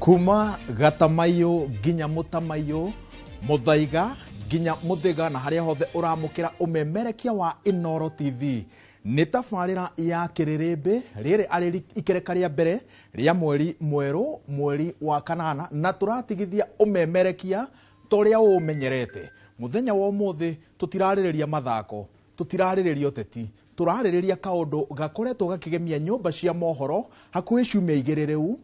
Kuma gatamaiyũ nginya mũtamaiyũ, mũthaiga nginya mũthĩga, na harĩa hothe ũramũkĩra ũmemerekia wa Inooro TV, nĩ tabarĩra ya Kĩrĩrĩmbĩ. Rĩrĩ arĩ ikereka rĩa mbere rĩa mweri mwerũ, mweri wa kanana, na tũratigithia ũmemerekia ta ũrĩa ũũmenyerete. Mũthenya wa ũmũthĩ tũtirarĩrĩria mathako, tũtirarĩrĩria ũteti, tũrarĩrĩria kaũndũ gakoretwo gakĩgemia nyũmba cia mohoro hakuhĩ ciumia 2 rĩu.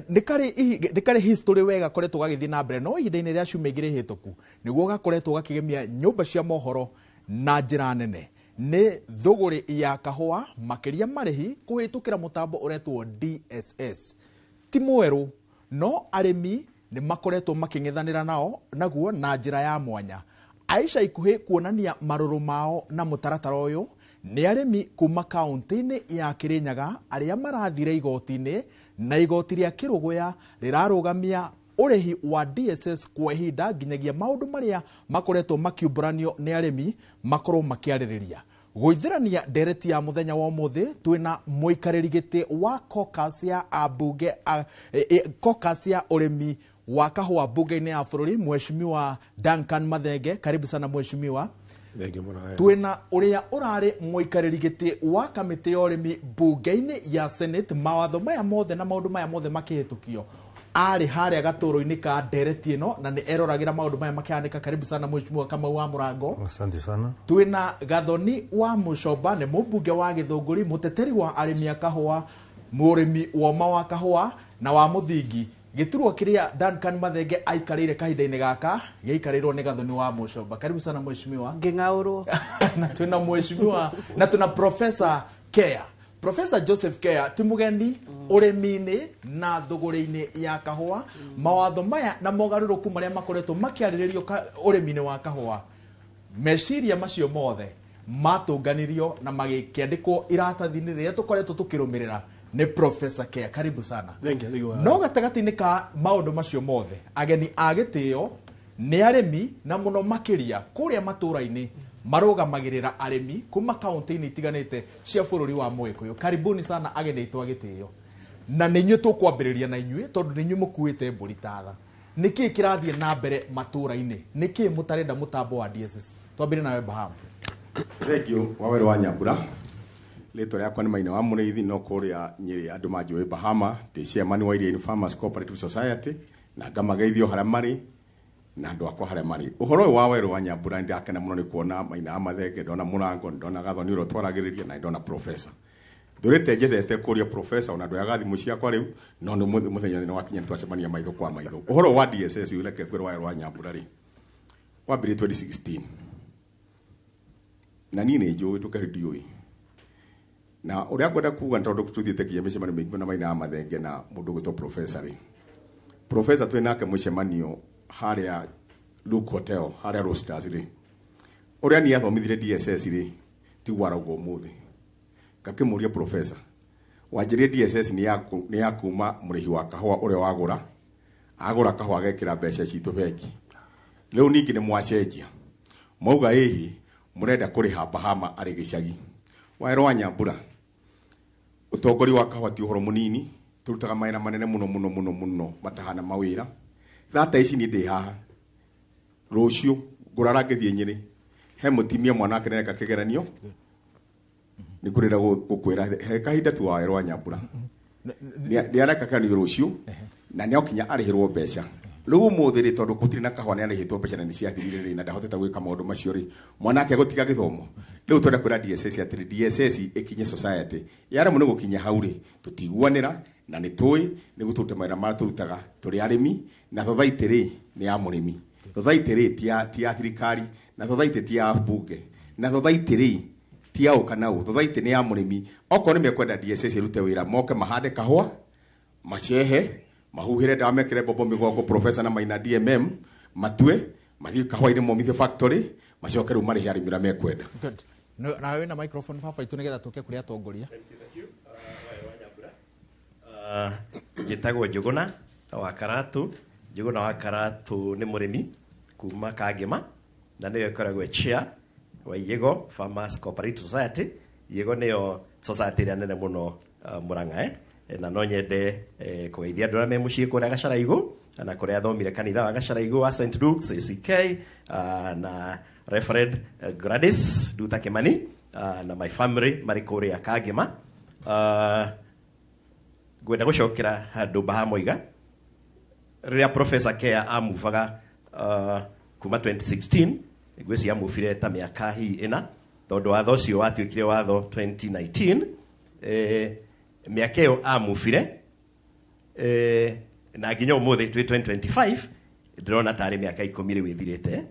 Nĩ karĩ history we gakoretwo gagĩthiĩ na mbere, no ihinda-inĩ rĩa ciumia 2 hĩtũku nĩguo gakoretwo gakĩgemia nyũmba cia mohoro na njĩra nene. Nĩ thũgũrĩ ya kahũa, makĩria marĩhi kũhĩtũkĩra mũtambo ũretwo DSS. Ti mwerũ, no arĩmi nĩ makoretwo makĩng'ethanĩra nao naguo na njĩra ya mwanya. Aisha ikuhĩ kuonania marũrũ mao na mũtaratara ũyũ nĩ arĩmi kuma kaunti-inĩ ya Kĩrĩnyaga arĩa marathire igoti-inĩ, na igoti rĩa Kĩrũgũya rĩrarũgamia ũrĩhi wa DSS kwa ihinda nginyagia maũndũ marĩa makoretwo makiumbũranio nĩ arĩmi makorwo makĩarĩrĩria. Gũithĩrania ndereti ya mũthenya wa ũmũthĩ twĩna mũikarĩri gĩtĩ wa caucus ya ambunge, caucus ya ũrĩmi wa kahũa mbunge-inĩ ya bũrũri, Mheshimiwa Duncan Mathenge. Karibu sana, Mheshimiwa. Thengiũ mũno. Twĩna ũrĩa ũrarĩ mũikarĩri gĩtĩ wa kamĩtĩ ya ũrĩmi mbunge-inĩ ya Senate, mawatho maya mothe na maũndũ maya mothe makĩhĩtũkio arĩ harĩa gatũrũ-inĩ ka ndereti ĩno na nĩ eroragĩra maũndũ maya makĩhanĩka. Karibu sana, Mheshimiwa Kamau wa Mũrango. Asante sana. Twĩna Gathoni wa Mũcomba, nĩ mũmbunge wa Gĩthũngũri, mũteteri wa arĩmi a kahũa, mũrĩmi woma wa kahũa na wa mũthingi. Gĩturwa kĩrĩa Duncan Mathenge aikarĩire kahinda-inĩ gaka gĩaikarĩirwo nĩ Gathoni wa Mũcomba. Karibu sana, Mheshimiwa. Ngĩng'aũrwo. Na twĩna mheshimiwa na twĩna Professor Kea. Professor Joseph Kea ti mũgeni ũrĩmi-inĩ na thũgũrĩ-inĩ ya kahũa. Mawatho maya na mogarũrũku marĩa makoretwo makĩarĩrĩrio ũrĩmi-inĩ wa kahũa, meciria macio mothe matũnganirio na magĩkĩandĩkwo iratathi-inĩ rĩrĩa tũkoretwo tũkĩrũmĩrĩra nĩ Professor Kea. Karibu sana. Thank you, thank you. No gatagatĩ-inĩ ka maũndũ macio mothe, ageni a gĩtĩo nĩ arĩmi, na mũno makĩria kũrĩa matũũra-inĩ marũgamagĩrĩra arĩmi kuma kaunti-inĩ itiganĩte cia bũrũri wa Mũgĩkũyũ. Karibuni sana, ageni aitũ a gĩtĩo, na nĩ inyuĩ tũkwambĩrĩria na inyuĩ tondũ nĩ inyuĩ mũkuĩte mbũri tatha. Nĩ kĩĩ kĩrathiĩ na mbere matũũra-inĩ? Nĩ kĩĩ mũtarenda mũtambo wa DSS? Twambĩrĩrie nawe, Baham. Thank you, Waweru wa Nyambura. Rĩtwa rĩakwa nĩ Maina wa Mũrĩithi, no kũrĩa Nyĩrĩ andũ manjũĩ Bahama. Ndĩ chairman wa Iriainĩ Farmers Cooperative Society na ngamageithio harĩa marĩ na andũ akwa harĩa marĩ. Ũhoro ũyũ wa Waweru wa Nyambura, nĩ ndakena mũno nĩ kuona Maina wa Mathenge, ndona Mũrango, ndona Gathoni ũrĩa ũtwaragĩrĩria, na ndona Professor. Ndũrĩte njethete kũria Professor ona ndoyaga thimũ ciakwa rĩu, no nĩ mũthenya nĩ wakinya nĩ twacemania maitho kwa maitho. Ũhoro wa DSS, reke ngwĩre, Waweru wa Nyambura rĩ, wambĩrĩrie 2016 na niĩ nĩ njũĩ ndũkere ndiũĩ na ũrĩa ngwenda kuga, nĩ tondũ tũthiĩte nginya mĩcemanio mĩingĩ na Maina ya Mathenge na mũndũ ũgwĩtwo Professor rĩ. Professor twĩ nake mũcemanio harĩa Luke Hotel, harĩa Roasters rĩ, ũrĩa niĩ athomithirie DSS rĩ, tiguo arauga ũmũthĩ. Ngakĩmũria, "Professor, wanjĩrire DSS nĩ ya kuma mũrĩhi wa kahũa ũrĩa wagũra agũra kahũa agekĩra mbeca citũ bengi. Rĩu ningĩ nĩ mwacenjia, mwauga ĩhĩ mũrenda kũrĩha Bahama arĩ gĩcagi." Waero wa Nyambura, ũtongoria wa kahũa ti ũhoro mũnini. Tũrutaga mawĩra manene mũno mũno mũno mũno matahana mawĩra. Thata ici niĩ ndĩ haha, rũciũ ngũrara ngĩthiĩ Nyĩrĩ he mũtimia mwana wake nĩareka kĩgeranio. Nĩ kũrĩra gũkwĩra he kahinda tu, Waero wa Nyambura, nĩ areka kĩgeranio rũciũ na nĩ okinya arĩhĩrwo mbeca. Rĩu ũmũthĩ rĩ, tondũ gũtirĩ na kahũa, nĩ arĩhĩtwo mbeca na nĩ ciathirire rĩ, na ndahotete gwĩka maũndũ macio rĩ, mwanake gũtiga gĩthomo. Rĩu twenda kwĩra DSS atĩrĩ, DSS ĩkinye society yaremwo nĩ gũkinya hau rĩ, tũtiguanĩra na nĩ tũĩ nĩguo tũrute mawĩra marĩa tũrutaga tũrĩ arĩmi. Na society rĩ, nĩ ya mũrĩmi. Society rĩ, ti ya thirikari, na society ti ya bunge, na society rĩ, ti ya ũ kana ũ. Society nĩ ya mũrĩmi. Okorwo nĩ mekwenda DSS ĩrute wĩra, moke mahande kahũa, macehe, mahuhĩre ndawa, mekĩre mbombo mĩgongo, Professor na Maina DMM matue, mathiĩ kahũa-inĩ, momithie factory, macoke rĩu marĩhe arĩmi ũrĩa mekwenda. Good. Nawe wĩna microphone, baba itũ, nĩgetha tũke kũrĩ atongoria. Njĩtagwo Njũgũna wa Karatu. Njũgũna wa Karatu nĩ mũrĩmi kuma Kangema na nĩyo ĩkoragwo chair wa Iĩgo Farmers Cooperative Society. Iĩgo nĩyo society ĩrĩa nene mũno, Murang'a, eh? Na no nyende kũgeithia andũ arĩa me mũciĩ kũrĩa Gacaraigũ na kũrĩa athomire kanitha wa Gacaraigũ wa St Luke's ACK, na Reverend Gladys Nduta Kimani, na my family marĩ kũrĩa Kangema. Ngwenda gũcokera handũ Baha moiga rĩrĩa Professor Kea amuvaga kuma 2016, ngwĩciria amuvire ta mĩaka hihi 4, tondũ watho ũcio watuĩkire watho 2019. Mĩaka ĩyo amuvire, na nginya ũmũthĩ twĩ 2025, ndĩrona tarĩ mĩaka 10 rĩu ĩthirĩte.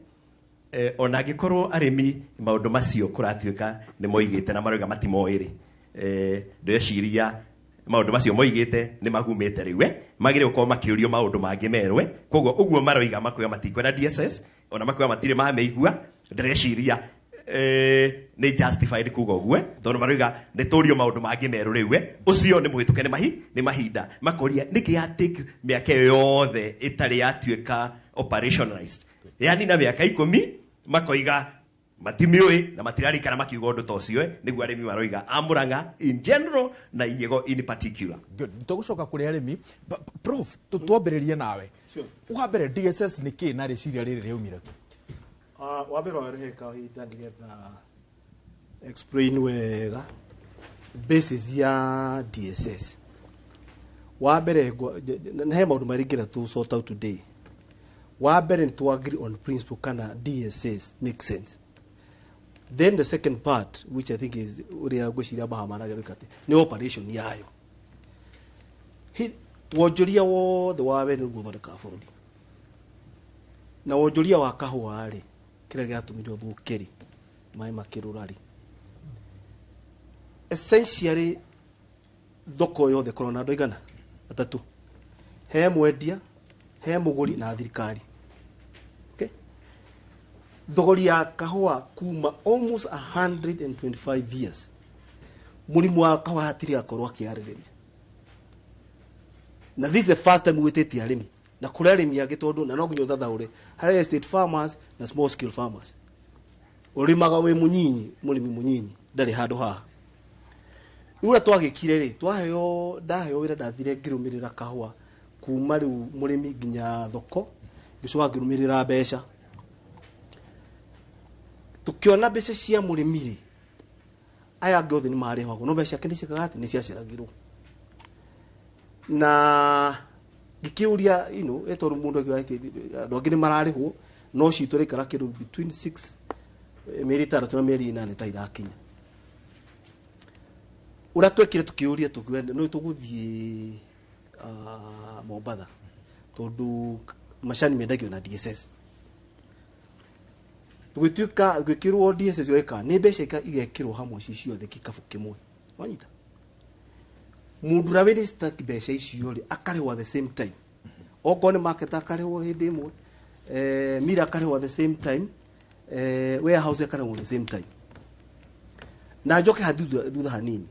Ona angĩkorwo arĩmi maũndũ macio kũratuĩka nĩ moigĩte na maroiga matimoĩ rĩ, ndĩreciria maũndũ macio moigĩte nĩ magumĩte rĩu, magĩrĩire gũkorwo makĩũrio maũndũ mangĩ merwe. Koguo ũguo maroiga makuga matikwenda DSS, ona makuga matirĩ mamĩigua, ndĩreciria nĩ justified kuga ũguo, tondũ maroiga nĩ tũrio maũndũ mangĩ merũ rĩu, ũcio nĩ mũhĩtũke nĩ mahinda. Makoria nĩkĩ ya take mĩaka ĩyo yothe ĩtarĩ yatuĩka operationalized, yani na mĩaka 10 makoiga matimiũĩ na matirarikana makiuga ũndũ ta ũcio. Nĩguo arĩmi maroiga a Murang'a in general na Iego in particular. Good. Tũgũcoka kũrĩ arĩmi. Prof, twambĩrĩrie nawe. Wa mbere, DSS nĩ kĩ na rĩciria rĩrĩ rĩaumire kũ? Wa mbere warehe kahinda nĩgetha explain wega basis ya DSS. Wa mbere na he maũndũ marĩa ingĩenda to sort out today. Wa mbere nĩ to agree on principle kana DSS makes sense. Then the second part, which I think is ũrĩa ngwĩciria Bahama aragĩrĩka atĩ nĩ operation yayo. Wonjoria wothe wa wene nĩguo ũthondekaga bũrũri, na wonjoria wa kahũa rĩ, kĩrĩa gĩatũmire ũthũke rĩ, maĩ makĩrũra rĩ, essentially thoko yothe ĩkoragwo na andũ aigana? Atatũ. He mwendia, he mũgũri na thirikari. Okay? Thogori ya kahũa kuma almost 125 years, mũrimũ wa kahũa hatirĩ akorwo akĩarĩrĩria, na this is the first time wĩtĩtie arĩmi na kũrĩ arĩmi angĩ, tondũ na no nginya ũthathaũre harĩ estate farmers na small scale farmers. Ũrĩmaga wĩ mũnyinyi, mũrĩmi mũnyinyi ndarĩ handũ haha. Rĩu ũrĩa twagĩkire rĩ, twaheo, ndaheo wĩra, ndathire ngĩrũmĩrĩra kahũa kuma rĩu mũrĩmi nginya thoko, ngĩcoka ngĩrũmĩrĩra mbeca. Tũkĩona mbeca cia mũrĩmi rĩ, aya angĩ othe nĩ marĩhagwo, no mbeca ciake nĩ ciĩkaga atĩ nĩ ciaceragĩrwo. Na ngĩkĩũria, tondũ mũndũ akiuga atĩ andũ angĩ nĩ mararĩhwo, no citũ ĩraikara kĩndũ between 6, mĩeri 6 na mĩeri 8 ta irakinya. Ũrĩa twekire, tũkĩũria, tũkiuga no tũgũthiĩ Mombatha, tondũ macani mendagio na DSS. Gũgĩtuĩka gwĩkĩrwo DSS ũreka nĩ mbeca igekĩrwo hamwe ci ciothe kĩkabũ kĩmwe, wanyita mũndũ ũrĩa wĩna stack mbeca icio rĩ, akarĩhwo at the same time. Okorwo nĩ market akarĩhwo hĩndĩ ĩmwe, mira akarĩhwo at the same time, warehouse akarĩhwo at the same time. Na njoke ha thutha hanini,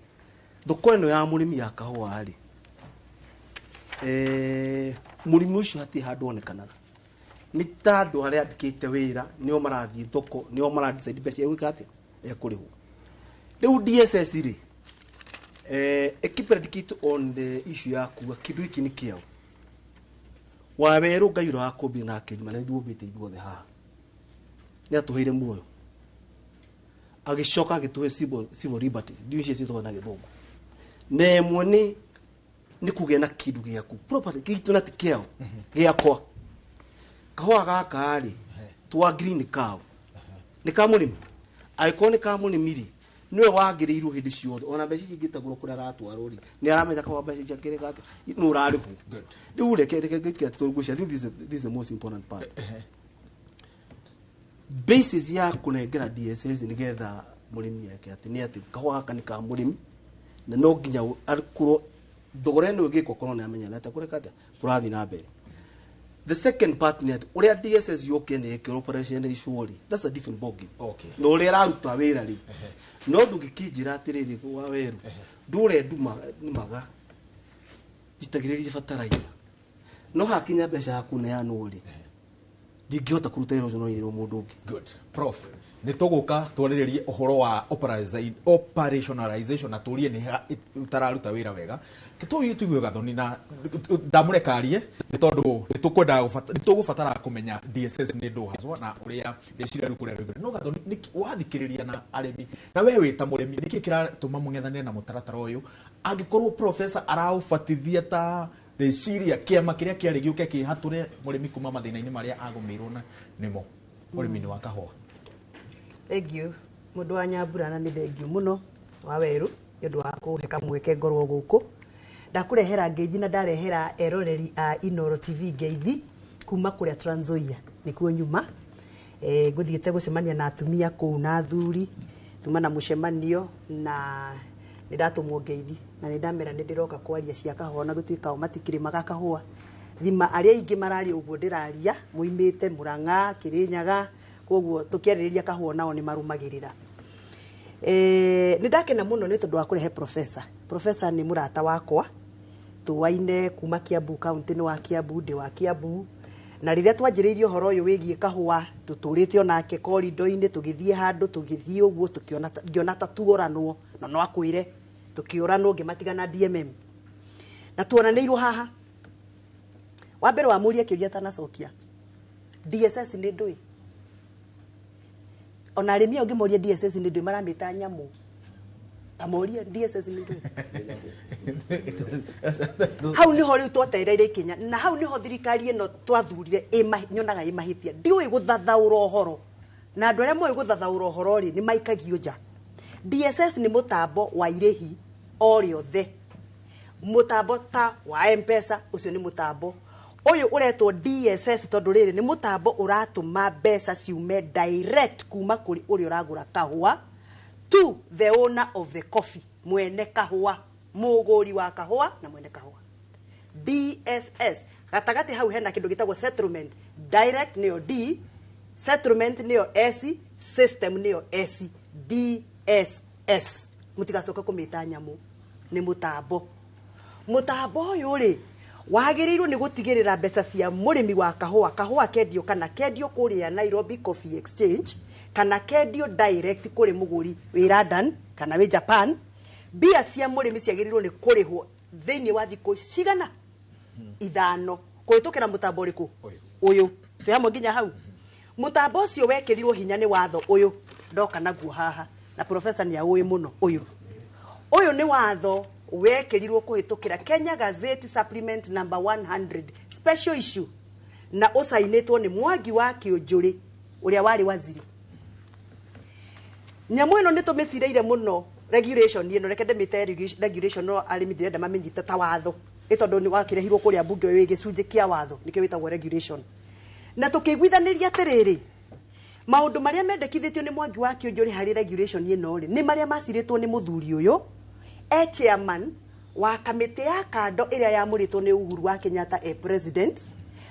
thoko ĩno ya mũrĩmi ya kahũa rĩ, mũrĩmi ũcio hatirĩ handũ onekanaga, nĩ ta andũ arĩa andĩkĩte wĩra nĩo marathiĩ thoko, nĩo maradecide mbeca egwĩka atĩa, ekũrĩhwo. Rĩu DSS rĩ, ĩkĩpredicate on the issue ya kuga kĩndũ gĩkĩ nĩ kĩao. Wawerũ Ngai ũrĩa wakũmbire na akĩnjuma na nĩthuombĩte ithuothe haha, nĩ atũheire muoyo, agĩcoka agĩtũhe civil liberties, ndiũ icio ciĩtagwo na Gĩthũngũ, na ĩmwe nĩ kũgĩa na kĩndũ gĩaku, property gitũ, na ti kĩao gĩakwa. Kahũa gaka rĩ, twa green kao nĩ ka mũrĩmi. Angĩkorwo nĩ ka mũrĩmi rĩ, nĩwe wagĩrĩirwo hĩndĩ ciothe, ona mbeca ici ingĩtagũrwo kũrĩa aratwarwo rĩ, nĩ aramenya kahũa mbeca ici akĩrĩka atĩa, nĩ ũrarĩhwo. Rĩu reke ngĩke atĩ, tondũ ngwĩciria, I think this is the most important part, basis ya kũnengera DSS nĩgetha mũrĩmi eke atĩ nĩ atĩ kahũa gaka nĩ ka mũrĩmi, na no nginya akorwo thogora ĩno ĩgĩkwo korwo nĩ amenya atĩa kũreka atĩa kũrathiĩ na mbere. The second part nĩ atĩ ũrĩa DSS yũkire nĩ ĩkĩrwo operation icwo rĩ, that's a different ball game. Na ũrĩa ĩraruta wĩra rĩ, no ndũngĩkĩnjĩra atĩrĩrĩ, wa werũ ndũre nduma nĩmaga njitagĩrĩria bataraitha, no hakinya mbeca ya kũneanwo rĩ, ndingĩhota kũruta wĩra ũcio, no ĩrĩrwo mũndũ ũngĩ. Good. Prof, Nĩ tũgũka twarĩrĩrie ũhoro wa operationalization na tũrie nĩ ha ũtararuta wĩra wega. Tũtũĩ tũigue Gathoni na ndamũrekarie nĩ tondũ nĩ tũkwendaga nĩ tũgũbatara kũmenya DSS nĩ ndũ haswa na ũrĩa rĩciria rĩu kũrĩa rĩumĩte. No Gathoni, wathikĩrĩria na arĩmi na we wĩ ta mũrĩmi, nĩkĩ kĩratũma mũng'ethanĩre na mũtaratara ũyũ angĩkorwo professor araũbatithia ta rĩciria kĩama kĩrĩa kĩarĩ gĩũke kĩhatũre mũrĩmi kuma mathĩna-inĩ marĩa agũmĩirwo na nĩmo ũrĩmi-inĩ wa kahũa? Thank you mũndũ wa Nyambura, na nĩ thank you mũno wa Werũ nĩ ũndũ wa kũhe kamweke ngorwo gũkũ. Ndakũrehera ngeithi na ndarehera eroreri a Inoro TV ngeithi kuma kũrĩa Trans Nzoia nĩkuo nyuma. Ngũthiĩte gũcemania na atumia kũu na athuri, tuma na mũcemanio na nĩ ndatũmwo ngeithi na nĩ ndamera nĩ ndĩroka kwaria cia kahũa, na gũtuĩka o matikĩrĩmaga kahũa. Thima arĩa aingĩ mararia ũguo ndĩraria moimĩte Murang'a, Kĩrĩnyaga, koguo tũkĩarĩrĩria kahũa nao nĩ marũmagĩrĩra. Nĩ ndakena mũno nĩ tondũ wa kũrehe professor. Professor nĩ mũrata wakwa, tũwaine kuma Kiambu county, nĩ wa Kiambu, ndĩ wa Kiambu. Na rĩrĩa twanjĩrĩirie ũhoro ũyũ wĩgiĩ kahũa, tũtũrĩte onake korido-inĩ, tũgĩthiĩ handũ, tũgĩthiĩ ũguo, tũkĩona ngĩona ta tuoranwo, na no akwĩre, tũkĩũranwo ngĩmatiga na DMM. Na tuonanĩirwo haha. Wa mbere wamũria kĩũria atanacokia. DSS nĩ ndũĩ? Ona arĩmi aya ũngĩmoria DSS nĩ ndũĩ, maramĩta nyamũ. Ta morie DSS nĩ ndũĩ. Hau niho rĩu twetereire ikinya, na hau niho thirikari ĩno twathurire nyonaga ĩ mahĩtia. Ndiũĩ gũthathaũra ũhoro, na andũ arĩa moĩ gũthathaũra ũhoro rĩ, nĩ maikagio nja. DSS nĩ mũtambo wa irĩhi o rĩothe, mũtambo ta wa M-Pesa, ũcio nĩ mũtambo ũyũ ũretwo DSS tondũ rĩrĩ nĩ mũtambo ũratũma mbeca ciume direct kuma kũrĩ ũrĩa ũragũra kahũa to the owner of the coffee, mwene kahũa, mũgũri wa kahũa na mwene kahũa. DSS gatagatĩ hau hena kĩndũ gĩtagwo settlement. Direct nĩyo D, settlement nĩyo S, system nĩyo S. DSS mũtigacoke kũmĩta nyamũ, nĩ mũtambo. Mũtambo ũyũ rĩ wagĩrĩirwo nĩ gũtigĩrĩra mbeca cia mũrĩmi wa kahũa, kahũa kendio kana kendio kũrĩa Nairobi Coffee Exchange kana kendio direct kũrĩ mũgũri wĩ London kana wĩ Japan, mbia cia mũrĩmi ciagĩrĩirwo nĩ kũrĩhwo thĩinĩ wa thikũ cigana? 5, kũhĩtũkĩra mũtambo ũrĩkũ? Ũyũ. Twĩ hamwe nginya hau. Mũtambo ũcio wekĩrirwo hinya nĩ watho ũyũ ndoka naguo haha, na professor nĩ aũĩ mũno. Ũyũ nĩ watho wekĩrirwo kũhĩtũkĩra Kenya Gazette Supplement number 100 special issue, na ũcainĩtwo nĩ Mwangi wa Kĩũnjũrĩ ũrĩa warĩ waziri. Nyamũ ĩno nĩ tũmĩcireire mũno regulation ĩno, reke ndĩmĩte regulation, no arĩmi ndĩrenda mamĩnyite ta watho, ĩ tondũ nĩ wakĩrehirwo kũrĩa mbunge wĩ gĩcunjĩ kĩa watho, nĩkĩo wĩtagwo regulation. Na tũkĩiguithanĩria atĩrĩrĩ, maũndũ marĩa mendekithĩtio nĩ Mwangi wa Kĩũnjũrĩ harĩ regulation ĩno rĩ, nĩ marĩa macirĩtwo nĩ mũthuri ũyũ e chairman wa kamĩtĩ ya kando ĩrĩa yamũrĩtwo nĩ Uhuru wa Kenyatta e president,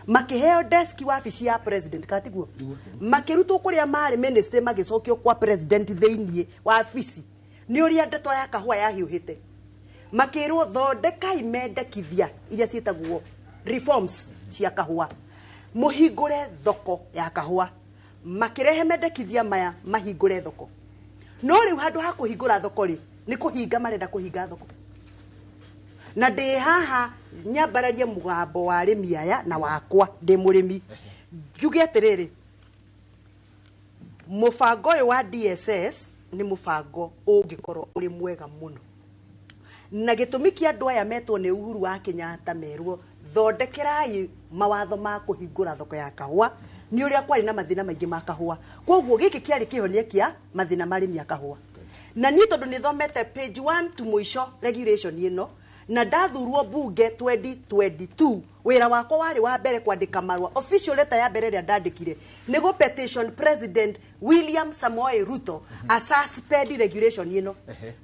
makĩheo desk wabici ya president, kana tiguo? Makĩrutwo kũrĩa marĩ ministry magĩcokio kwa president thĩiniĩ wabici nĩ ũrĩa ndeto ya kahũa yahiũhĩte. Makĩrwo thondekai mendekithia iria ciĩtagwo reforms cia kahũa, mũhingũre thoko ya kahũa. Makĩrehe mendekithia maya mahingũre thoko, no rĩu handũ ha kũhingũra thoko rĩ, nĩ kũhinga marenda kũhinga thoko. Na ndĩ haha nyambararie mũgambo wa arĩmi aya na wakwa ndĩ mũrĩmi, njuge atĩrĩrĩ, mũbango ũyũ wa DSS nĩ mũbango ũngĩkorwo ũrĩ mwega mũno, na gĩtũmi kĩa andũ aya metwo nĩ Uhuru wa Kenyatta merwo thondekerai mawatho ma kũhingũra thoko ya kahũa nĩ ũrĩa kwarĩ na mathĩna maingĩ ma kahũa. Koguo gĩkĩ kĩarĩ kĩhonia kĩa mathĩna ma arĩmi a kahũa. Na niĩ tondũ nĩ thomete page 1 to mũico regulation ĩno, na ndathurwo bunge 2022, wĩra wakwa warĩ wa mbere kwandĩka marũa. Official letter ya mbere ĩrĩa ndandĩkire nĩ gũ petition President William Samoei Ruto a suspend regulation ĩno.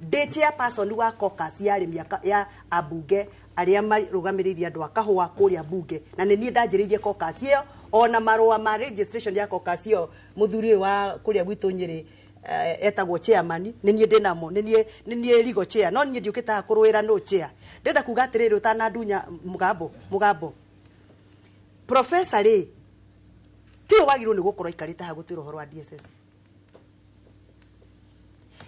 Ndĩ chairperson wa caucus ya arĩmi ya ambunge arĩa marũgamĩrĩire andũ a kahũa kũrĩa bunge, na nĩ niĩ ndanjĩrĩirie caucus ĩyo, ona marũa ma registration ya caucus ĩyo mũthuri ũyũ wa kũrĩa gwitũ Nyĩrĩ etagwo chairman, nĩ niĩ ndĩnamo, nĩ niĩ legal chair, no niĩ ndiũkĩte haha kũrũĩra no chair. Ndĩrenda kuga atĩrĩrĩ, ũtanandunya mũgambo, professor rĩ, tiwe wagĩrĩirwo nĩ gũkorwo aikarĩte haha gũtwĩra ũhoro wa DSS.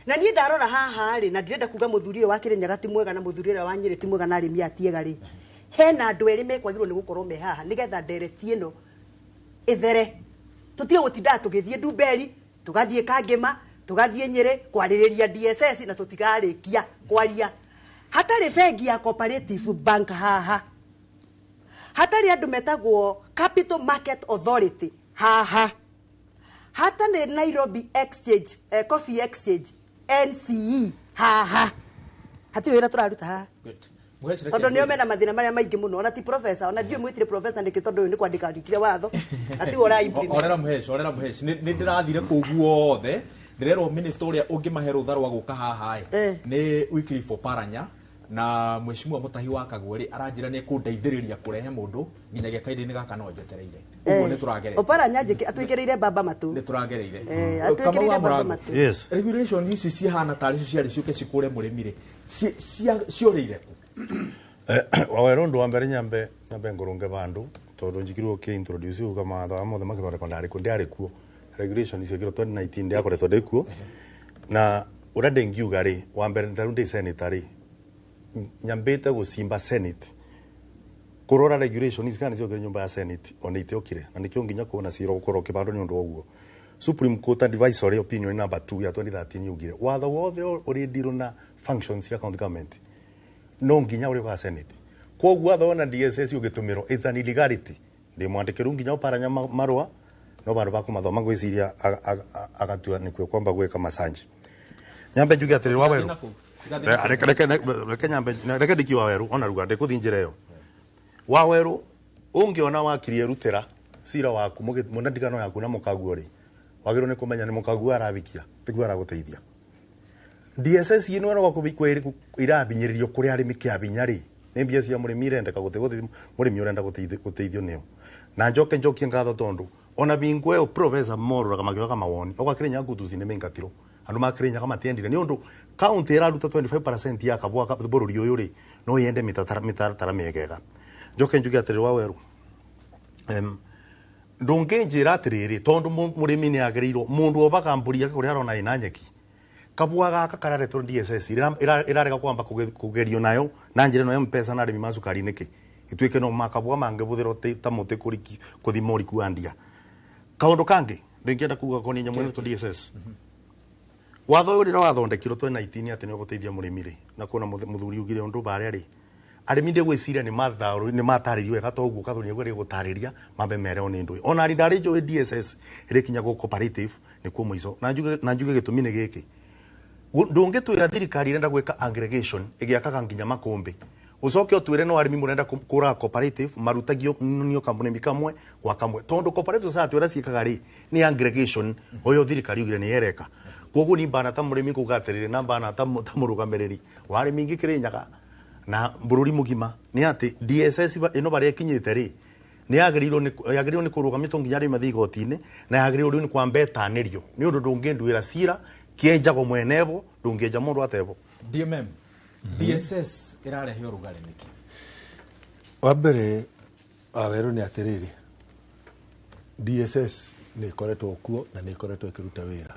Na niĩ ndarora haha rĩ, na ndirenda kuga mũthuri ũyũ wa Kĩrĩnyaga ti mwega na mũthuri ũrĩa wa Nyĩrĩ ti mwega na arĩmi aya ti ega rĩ, hena andũ erĩ mekwagĩrĩirwo nĩ gũkorwo me haha nĩgetha ndereti ĩno ĩthere. Tũtige gũtindaga tũgĩthiĩ Ndumberi, tũgathiĩ Kangĩma, tũgathiĩ Nyĩrĩ kwarĩrĩria DSS na tũtigarĩkia kwaria. Hatarĩ bengi ya Cooperative Bank haha, hatarĩ andũ metagwo Capital Market Authority haha, hatarĩ Nairobi Exchange, Coffee Exchange NCE haha, hatirĩ wĩra tũraruta haha. Good. Mũheci, reke Tondũ nĩo ngwĩre. mena mathĩna marĩa maingĩ mũno. Ona ti professor, ona ndiũĩ mwĩtire professor nĩkĩ, tondũ ũyũ nĩ kwandĩka andĩkire watho na tiwe ũra implement. Orera Mũheci, orera Mũheci. Nĩ ndĩrathire kũu guothe, ndĩrerwo minister ũrĩa ũngĩmahe rũtha rwa gũka haha ĩ nĩ Wycliffe Oparanya, na mheshimiwa Mũtahi wa Kagwe rĩ aranjĩra nĩ ekũndeithĩrĩria kũrehe mũndũ nginyagia kahinda-inĩ gaka no njetereire. Ũguo nĩ tũragereire. Oparanya atwĩkĩrĩire mbamba matũ. Nĩ tũragereire. Atwĩkĩrĩire Kamau wa mbamba Mũrango. matũ. Yes. Regulation ici cihana tarĩ cio ciarĩ ciũke cikũre mũrĩmi rĩ, ciorĩire kũ? Wawerũ, ũndũ wa mbere nyambe ngũrũnge vandũ, tondũ njikirwo ũkĩ-introduce uga mawatho aya mothe makĩthondekwo ndarĩ kuo, ndiarĩ kuo. Regulation ciekĩrwo 2019, ndiakoretwo ndĩ kuo. Na ũrĩa ndĩngiuga rĩ, wa mbere tarĩu ndĩ senator rĩ, nyambĩte gũcimba Senate kũrora regulation ici kana nĩciokire nyũmba ya Senate, ona itiokire, na nĩkĩo nginya kuona cira gũkorwo ũkĩbandwo. Nĩ ũndũ wa ũguo Supreme Court Advisory Opinion number 2 ya 2013 yugire watho wothe ũrĩ deal na functions cia county government no nginya ũrĩ wa Senate. Koguo watho wona DSS ũgĩtũmĩrwo, it's an illegality. Ndĩ mwandĩkĩru nginya Ũparanya marũa, no vandũ ba kũmathoma ngwĩciria agatua nĩkuo kwamba gwĩka masanji. Nyambe njuge atĩrĩrĩ, Wawerũ, reke nyambe reke ndiki Wawerũ ona ruga ndĩkũthi njĩra ĩyo. Wawerũ, ũngĩona wakiri erutĩra cira waku mũna ndigano yaku na mũkaguo rĩ, wagĩrĩirwo nĩ kũmenya nĩ mũkaguo arabikia, tiguo aragũteithia. DSS ĩno ĩroka irabinyĩrĩrio kũrĩ arĩmi kĩa binya rĩ, nĩ mbia cia mũrĩmi irendeka, gũtĩ mũrĩmi ũrenda gũteithio nĩo. Na njoke njokie ngatho, tondũ ona bingo ĩyo professor morũraga makĩoyaga mawoni ogwa Kĩrĩnyaga kutuci nĩ maingatirwo, andũ ma Kĩrĩnyaga matiendire, nĩ ũndũ county ĩraruta 25% ya kabua bũrũri ũyũ rĩ, no yende mĩtaratara mĩegega. Njoke njuge atĩrĩrĩ, Wawerũ, ndũngĩnjĩra atĩrĩrĩ, tondũ mũrĩmi nĩ agĩrĩirwo mũndũ obaga mbũri yake kũrĩa arona ĩna nyeki. Kabua gaka kararetwo DSS ĩrarega kwamba kũgerio nayo na njĩra ĩno ya mpesa na arĩmi ma cukari nĩkĩ, ituĩke no makabua mangĩbũthĩrwo ta mũtĩ kũthima ũriku wa ndia. Kaũndũ kangĩ ndĩngĩenda kuga konie nyamũ ĩno DSS, watho ũyũ rĩrĩa wathondekirwo 2019 atĩ nĩ ũgũteithia mũrĩmi rĩ, na kuona mũthuri ugire ũndũ barĩa rĩ, arĩmi ndĩgwĩciria nĩ matharũ nĩ matarĩrio wega ta ũguo Kathoni nĩguo gũtarĩria mambe mereo nĩ ndũĩ. Ona ndarĩ njũĩ DSS ĩrĩkinya gũ cooperative nĩkuo mũico. Na njuge gĩtũmi nĩ gĩkĩ: ndũngĩtwĩra thirikari ĩrenda gwĩka aggregation ĩgĩakaga nginya makũmbĩ, ũcoke ũtwĩre no arĩmi mũrenda kũraga cooperative marutagio nio kamũrĩmi kamwe gwa kamwe, tondũ cooperative society ũrĩa ciĩkaga rĩ nĩ aggregation ũyũ thirikari ugire nĩ yereka. Koguo ni mbana ta mũrĩmi kuga atĩrĩrĩ, na mbana ta mũrũgamĩrĩri wa arĩmi ingĩ Kĩrĩnyaga na bũrũri mũgima, nĩ atĩ DSS ĩno barĩa ĩkinyĩte rĩ, nĩ yagĩrĩirwo nĩ kũrũgamio, to nginya arĩmi mathiĩ igoti-inĩ, na yagĩrĩirwo rĩu nĩ kwamba ĩtanĩrio, nĩ ũndũ ndũngĩnduĩra cira kĩenjagwo mwenebo, ndũngĩenja mũndũ atebo. DMM, DSS ĩrarehe ũrugarĩ nĩkĩ? Wa mbere, Wawerũ, nĩ atĩrĩrĩ, DSS nĩ ĩkoretwo kuo na nĩ ĩkoretwo ĩkĩruta wĩra.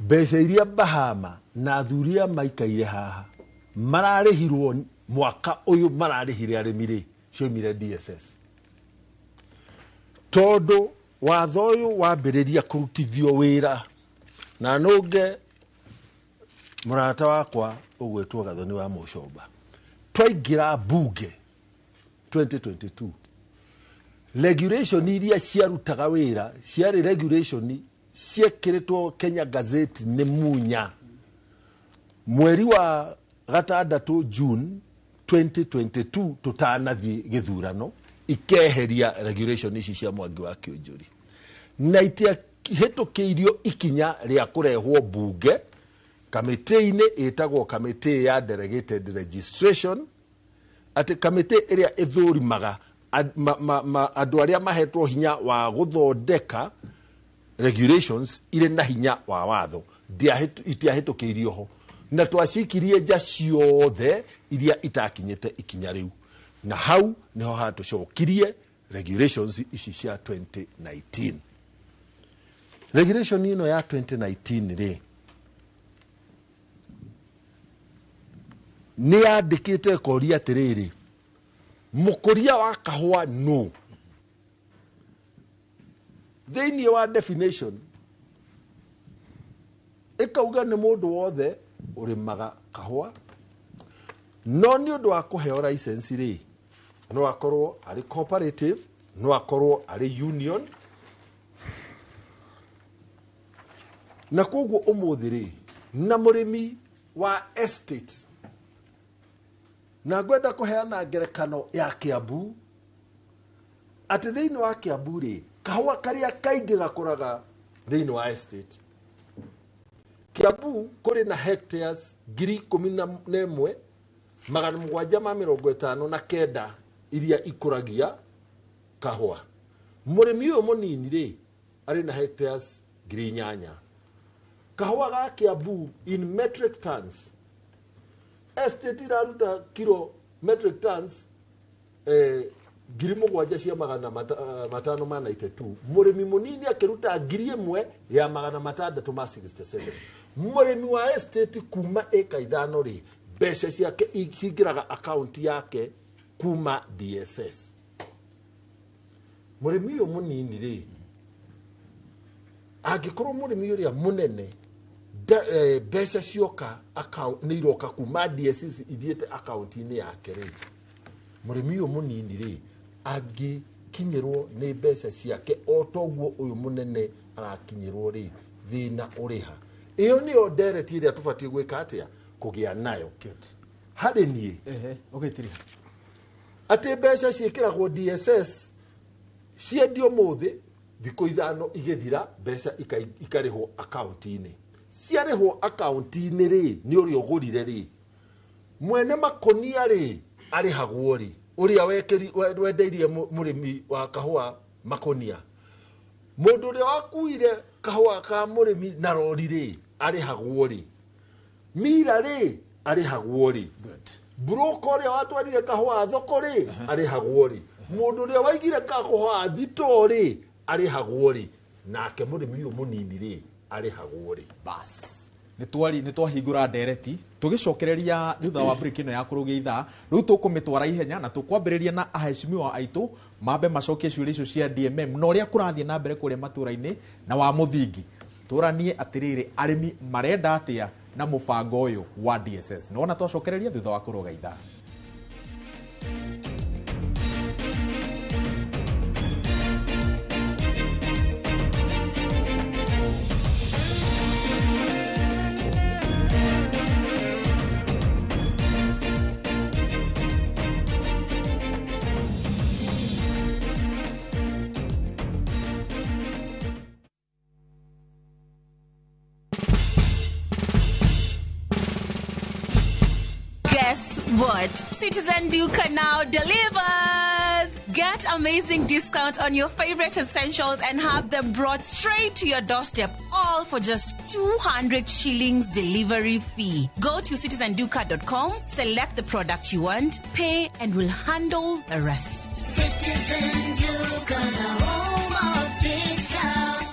Mbeca iria Bahama na athuri aya maikaire haha mararĩhirwo mwaka ũyũ, mararĩhire arĩmi rĩ, cioimire DSS, tondũ watho ũyũ wambĩrĩria kũrutithio wĩra. Na nũnge mũrata wakwa ũgwĩtwo Gathoni wa Mũcomba, twaingĩra mbunge 2022, regulation iria ciarutaga wĩra ciarĩ regulation ciekĩrĩtwo Kenya Gazette nĩ Munya mweri wa gatandatũ, June 2022, tũtanathiĩ gĩthurano, ikeheria regulation ici cia Mwangi wa Kĩũnjũri, na itiahĩtũkĩirio ikinya rĩa kũrehwo mbunge kamĩtĩ-inĩ ĩtagwo kamĩtĩ ya delegated registration, atĩ kamĩtĩ ĩrĩa ĩthũrimaga andũ arĩa mahetwo hinya wa gũthondeka regulations irĩ na hinya wa watho. Itiahĩtũkĩirio ho, na twacikirie nja ciothe iria itakinyĩte ikinya rĩu, na hau niho hatũcokirie regulations ici cia 2019. Regulation ĩno ya 2019 rĩ, Nĩ yandĩkĩte ĩkoria atĩrĩrĩ, mũkũria wa kahũa nũ? Thĩinĩ wa definition ĩkauga nĩ mũndũ wothe ũrĩmaga kahũa, no nĩ ũndũ wa kũheo license rĩ, no akorwo arĩ cooperative, no akorwo arĩ union. Na koguo ũmũthĩ rĩ, na mũrĩmi wa estate, na ngwenda kũheana ngerekano ya Kiambu, atĩ thĩinĩ wa Kiambu rĩ, kahũa karĩa kaingĩ gakũraga thĩinĩ wa estate. Kiambu kũrĩ na hectares 11,759 iria ikũragia kahũa. Mũrĩmi ũyũ mũnini rĩ, arĩ na hectares 8,000. Kahũa ga Kiambu in metric tons, estate iraruta kilo metric tons 7,592. Mũrĩmi mũnini akĩruta 1,667. Mũrĩmi wa estate kuma ĩka 5 rĩ, mbeca ciake cingĩraga akaunti yake kuma DSS. Mũrĩmi ũyũ mũnini rĩ, angĩkorwo mũrĩmi ũrĩa mũnene mbeca cioka nĩ iroka kuma DSS ithiĩte akaunti-inĩ yake rĩ, mũrĩmi ũyũ mũnini rĩ, angĩkinyĩrwo nĩ mbeca ciake o toguo ũyũ mũnene arakinyĩrwo rĩ, thĩna ũrĩha. Ĩyo nĩyo ndereti ĩrĩa tũbatiĩ gwĩka atĩa, kũgĩa nayo. Harĩ niĩ ũgĩtiriha atĩ mbeca ciĩkĩragwo DSS ciendio mũthĩ, thikũ 5 igĩthira, mbeca ikarĩhwo akaunti-inĩ. Ciarĩhwo akaunti-inĩ rĩ, nĩ ũrĩa ũgũrire rĩ, mwene makonia rĩ, arĩhagwo rĩ, ũrĩa wendeirie mũrĩmi wa kahũa makonia. Mũndũ ũrĩa wakuire kahũa ka mũrĩmi na rori rĩ, arĩhagwo rĩ. Mira rĩ, arĩhagwo rĩ. Broker ũrĩa watwarire kahũa thoko rĩ, arĩhagwo rĩ. Mũndũ ũrĩa waigire kahũa thitoo rĩ, arĩhagwo rĩ. Nake mũrĩmi ũyũ mũnini rĩ, arĩhagwo rĩ. Bas. Nĩ twahingũra ndereti tũgĩcokereria thutha wa break ĩno ya kũrũgia ithaa. Rĩu tũkũmĩtwara ihenya na tũkwambĩrĩria na aheshimiwa aitũ mambe macokie ciũria icio cia DMM na ũrĩa kũrathiĩ na mbere kũrĩa matũũra-inĩ na wa mũthingi. Tũranie atĩrĩrĩ, arĩmi marenda atĩa na mũbango ũyũ wa DSS. Nĩwona twacokereria thutha wa kũrũga ithaa. Guess what? Citizen Duka now delivers! Get amazing discount on your favorite essentials and have them brought straight to your doorstep, all for just 200 shillings delivery fee. Go to citizenduka.com, select the product you want, pay, and we'll handle the rest. Citizen Duka, the home of discount.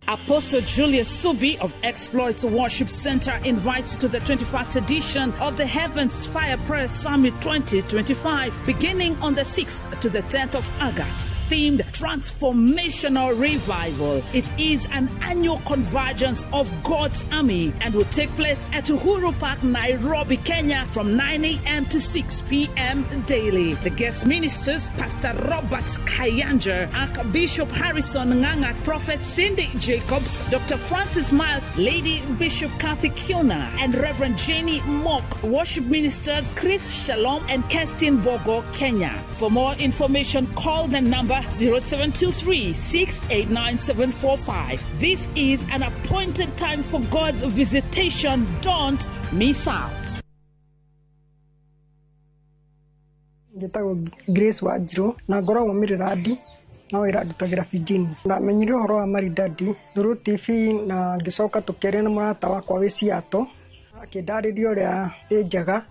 Apostle Julius Subi of Exploits Worship Center invites to the 21st edition of the Heavens Fire Prayer Summit 2025, beginning on the 6th to the 10th of August, themed Transformational Revival. It is an annual convergence of God's army and will take place at Uhuru Park, Nairobi, Kenya, from 9 a.m. to 6 p.m. daily. The guest ministers, Pastor Robert Kayanja, Archbishop Harrison Nganga, Prophet Cindy Jacobs, Dr. Francis Miles, Lady Bishop Kathy Kiona, and Reverend Jenny Mock. Worship ministers Chris Shalom and Kerstin Bogo, Kenya. For more information, call the number 0723 689 745. This is an appointed time for God's visitation. Don't miss out. Njĩtagwo Grace Wanjirũ na ngoragwo Mĩrĩrandi no wĩra ndutagĩra Virginia. Ndamenyire ũhoro wa Maridadi through TV na ngĩcoka tũkĩaria na mũrata wakwa wĩ Seattle, akĩndarĩria ũrĩa ĩ njega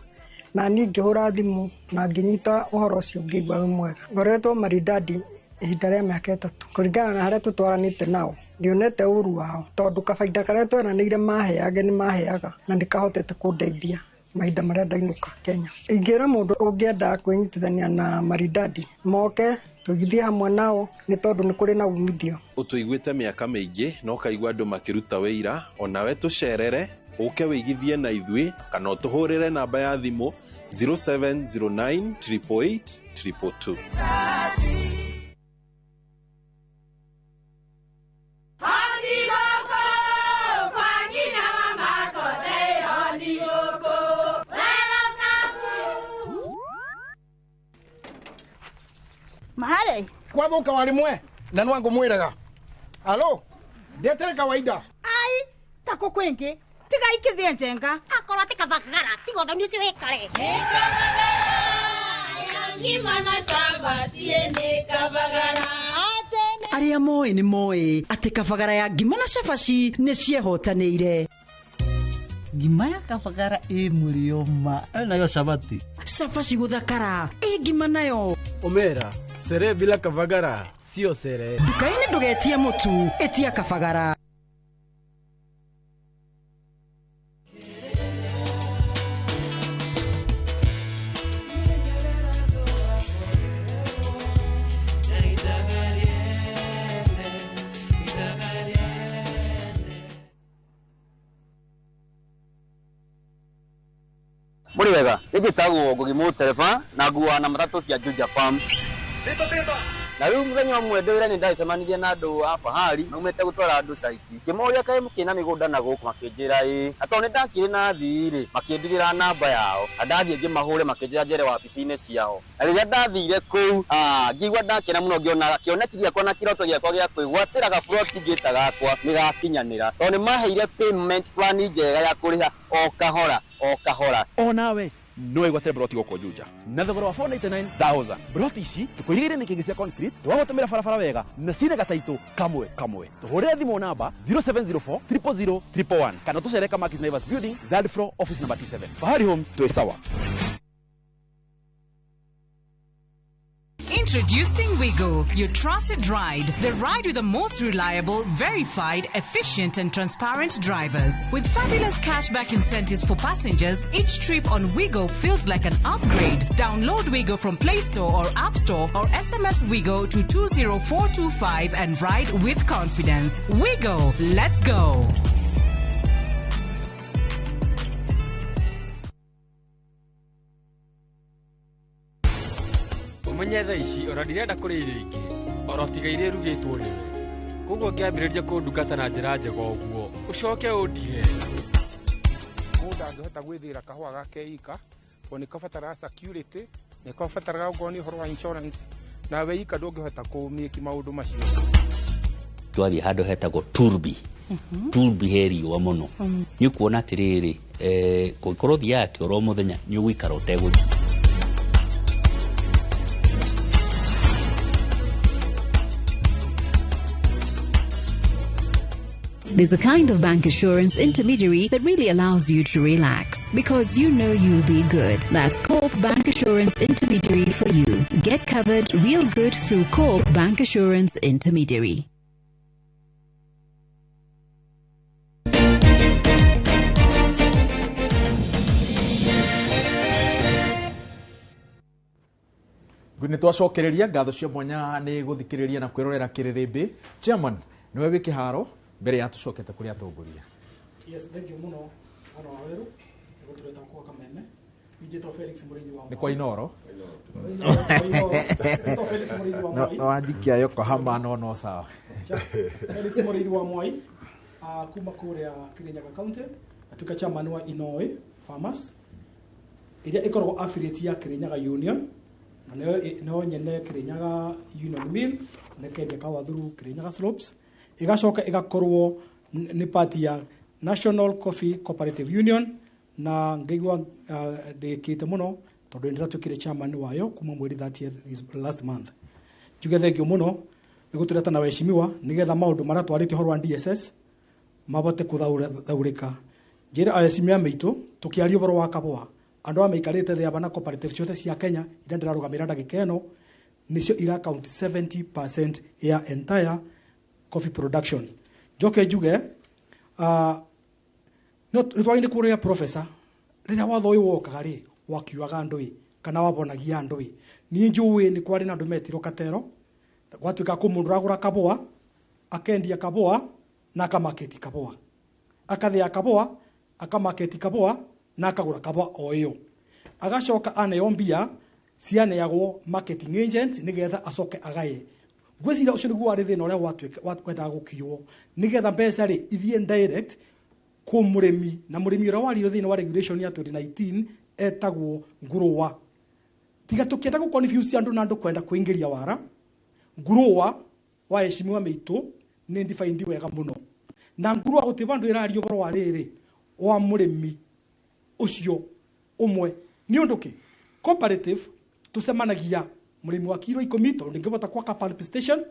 na niĩ ngĩhũra thimũ na ngĩnyita ũhoro ũcio ngĩigua wĩ mwega. Ngoretwo Maridadi Ihinda rĩa mĩaka 3 kũringana na harĩa tũtwaranĩte nao ndionete ũru wao tondũ kabaida karĩa tweranĩire maheage nĩ maheaga na nĩkahotete kũndeithia mahinda marĩa ndainũka Kenya. Ingĩra mũndũ ũngĩenda kwĩnyitithania na Maridadi moke tũgithie hamwe nao nĩ tondũ nĩ kũrĩ na umithio. Ũtũiguĩte mĩaka mĩingĩ na ũkaigua andũ makĩruta wĩira, onawe tũcerere ũke wĩigithie na ithuĩ kana ũtũhũrĩre namba ya thimũ 0709 888 222. Mahare kwathuka wari mwe na nwangu mwiraga alo ndetere kawaida ai tako kwingi tiga ikithie njenga akorwo ti kabagara tiga uthoni ucio wikare Arĩa moĩ nĩ moĩ atĩ kabagara ya ngima na cabaci nĩ ciehotanĩire. Ngima ya kabagara ĩ mũrĩo ma nayo cabati cabaci gũthakara ĩ ngima nayo Omera sere bila kabagara sio sere. Nduka-inĩ ndũgetie mũtu ĩtia kabagara. Muri wega nĩnjĩtagwo Ngugi Mũtereba na nguaga na matatũ cia Juja Farm. Na rĩu mũthenya ũmwe ndĩ wĩra-inĩ ndagĩcemanirie na andũ a Fahari maumĩte gũtwara andũ caiti ngĩmoria kaĩ mũkĩna mĩgũnda na gũkũ makĩnjĩra ĩĩ na tondũ nĩndakĩrĩ na athii rĩ makĩndigĩra namba yao na ndathiĩ ngĩmahũre makĩnjĩra njere wabici-inĩ ciao na rĩrĩa ndathire kũu ngĩigua ndakena mũno ngĩona kĩoneki gĩakwa na kĩroto gĩakwa gĩa kwĩgwatĩra gaburoti ngĩta gakwa nĩgakinyanĩra tondũ nĩmaheire payment plan njega ya kũrĩha o kahora o kahora. Onawe no wĩgwatĩre broti gũkũ Juja na thogora wa 499,000. Broti ici tũkũirigĩire nĩ kĩngĩ cia concrete twagũtũmĩra barabara wega na cina gataitũ kamwe kamwe. Tũhũrĩre thimũ namba 0704 000 111 kana tũcere Kamakis Naivas Building, third floor, office number T7. Fahari Homes, twĩ sawa. Introducing Wigo, your trusted ride. The ride with the most reliable, verified, efficient and transparent drivers. With fabulous cashback incentives for passengers, each trip on Wigo feels like an upgrade. Download Wigo from Play Store or App Store or SMS Wigo to 20425 and ride with confidence. Wigo, let's go. Umenye thaa ici ona ndirenda kũrĩa irio ingĩ oro tiga iria irugĩtwo nĩwe koguo ngĩambĩrĩria kũndungata na njĩra njega ũguo ũcoke ũndige. Mũndũ angĩhota gwĩthĩra kahũa gake ika tondũ nĩ kabataraga security nĩ kabataraga okorwo nĩ ũhoro wa insurance nawe ika ndũngĩhota kũmĩki maũndũ macio. Twathiĩ handũ hetagwo Turbi. Turbi he riũa mũno nĩ ũkuona atĩrĩrĩ kũngĩkorwo ũthiaga kĩoro mũthenya nĩ ũgũikara ũtegũthiĩ. There's a kind of bank assurance intermediary that really allows you to relax because you know you'll be good. That's Co-op Bank Assurance Intermediary for you. Get covered real good through Co-op Bank Assurance Intermediary. Nĩ twacokereria ngatho cia mwanya nĩ gũthikĩrĩria na kwĩrorera kĩrĩrĩmbĩ. Chairman, nĩwe wĩ kĩharo mbere ya tucokete kũrĩa atongoria. Yes, thank you muno mwana wa Weru nĩ gũtũreta kwa Kameme. Njĩtwo Felix Mũrĩithi wa Nĩ kwa Inoro. Njĩtwo Felix Mũrĩithi wa Mwai. No wanjikia Yokohama no sawa. Felix Mũrĩithi wa Mwai kuma kũrĩa Kirinyaga County atuĩka chairman wa Inoe Farmers ĩrĩa ĩkoragwo affiliate ya Kirinyaga Union na nĩyo nyene Kirinyaga Union Mill na ĩkendia kahũa through Kirinyaga Slopes igacoka igakorwo nĩ part ya National Coffee Cooperative Union na ngaigua ndĩkĩte mũno tondũ nĩ ndĩratuĩkire chairman wayo kuma mweri 30th last month. Njuge thengio mũno nĩ gũtũreta na waheshimiwa nĩgetha maũndũ marĩa twarĩtie ũhoro wa DSS mabote kũthaũrĩka. Njĩre aheshimiwa maitũ tũkĩaria ũhoro wa kahũa andũ aya maikarĩte thĩ aba na cooperative ciothe cia Kenya iria ndĩrarũgamĩrĩra ndagĩka ĩno Nĩcio ira count 70% ya entire coffee production. Njoke njuge no nĩtwagĩrĩire kũrĩa professor rĩrĩa watho ũyũ wokaga rĩ wakiuaga andũ ĩ kana wabonagia andũ ĩ. Niĩ njũĩ nĩ kwarĩ na andũ metirwo katero, gwatuĩka kũ mũndũ ũragũra kabũa akendia kabũa na akamaketi kabũa, akathĩa kabũa akamaketi kabũa na akagũra kabũa o ĩyo, agacoka aneo mbia cianeagwo marketing agent nĩgetha acoke agaye. Ngwĩciria ũcio nĩguo warĩ thĩna ũrĩa wendaga gũkinywo nĩgetha mbeca rĩ ithiĩ direct kũ mũrĩmi, na mũrĩmi ũrĩa waririo thĩinĩ wa regulation ya 2019 etagwo ngũrũa. Tiga tũkĩenda gũ confuse andũ na andũ kwenda kũingĩria wara, ngũrũa wa heshimiwa mĩitũ nĩ defined wega mũno, na ngũrũa gũtirĩ vandũ ĩraria ũhoro wa rĩrĩ wa mũrĩmi ũcio ũmwe. Nĩ ũndũ kĩ cooperative tũcemanagia mũrĩmi wa kiro 10 tondũ ndĩngĩhota gwaka pulp station,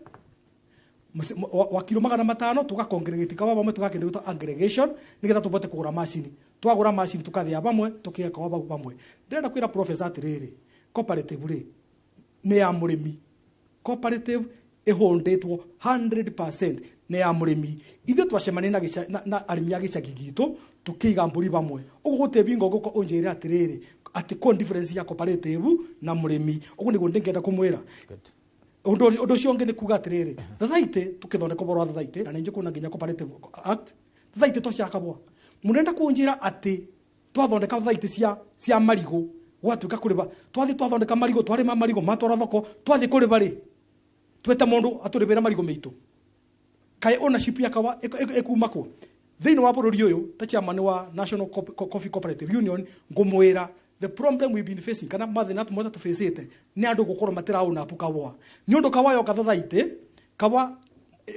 wa kiro 500 tũga congregate kawa vamwe tũgakĩndũ gĩtwo aggregation nĩgetha tũbote kũgũra macini. Twagũra macini tũkathĩa vamwe tũkĩga kawa vau vamwe. Ndĩrenda kwĩra professor atĩrĩrĩ, cooperative rĩ nĩ ya mũrĩmi. Cooperative ĩhũndĩtwo 100% nĩ ya mũrĩmi. Ithuĩ twacemania na arĩmi a gĩcagi gitũ tũkĩiga mbũri vamwe. Ũguo gũtirĩ bingo ngũka ũnjĩre atĩrĩrĩ atĩ kũ difference ya cooperative na mũrĩmi. Ũguo nĩguo ndĩngĩenda kũmwĩra. Ũndũ ũcio ũngĩ nĩ kuga atĩrĩrĩ, thathaitĩ tũkĩthondeka ũhoro wa thathaitĩ, na nĩ njũĩ kwĩna nginya Cooperative Act, thathaitĩ to cia kabũa. Mũrenda kũnjĩra atĩ twathondeka thathaitĩ cia marigũ gwatuĩka kũrĩba, twathiĩ twathondeka marigũ, twarĩma marigũ matwara thoko, twathiĩ kũrĩba rĩ twete mũndũ atũrĩbĩre marigũ meitũ, kaĩ ownership ya kawa ĩkuma kũ? Thĩinĩ wa bũrũri ũyũ ta chairman wa National Coffee Cooperative Union ngũmwĩra the problem we've been facing kana mathĩna tũmwe tũbĩcĩte nĩ andũ gũkorwo matĩraũna apu kawa. Nĩ ũndũ kawa yoka thathaitĩ kawa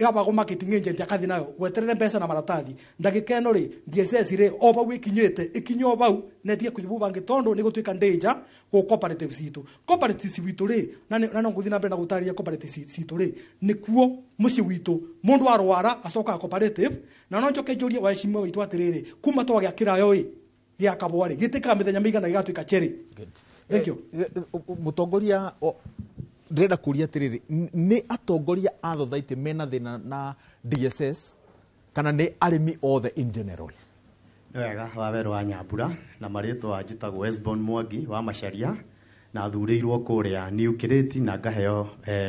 yabagwo marketing agent akathi nayo weterere mbeca na maratathi ndagĩka ĩno rĩ DSS rĩ o bau ĩkinyĩte ĩkinye o bau na ĩtige kũthiĩ bau bangĩ tondũ nĩ gũtuĩka danger gũ cooperative citũ. Cooperative citũ rĩ na no ngũthiĩ na mbere na gũtarĩria cooperative citũ rĩ nĩkuo mũciĩ witũ mũndũ arwara acokaga cooperative. Na no njoke njũrie waheshimiwa witũ atĩrĩrĩ, kuma twagĩa kĩrayo ĩ gĩa kabũa rĩ gĩtĩkaga mĩthenya mĩigana gĩgatuĩka cherry? Thank you. Mũtongoria, ndĩrenda kũria atĩrĩrĩ, nĩ atongoria a thothaitĩ mena thĩna na DSS kana nĩ arĩmi othe in general? Nĩ wega Wawerũ wa Nyambura, na marĩtwa njĩtagwo Esbon Mwangi wa Macharia, na thurĩirwo kũrĩa New Kirĩti na ngaheo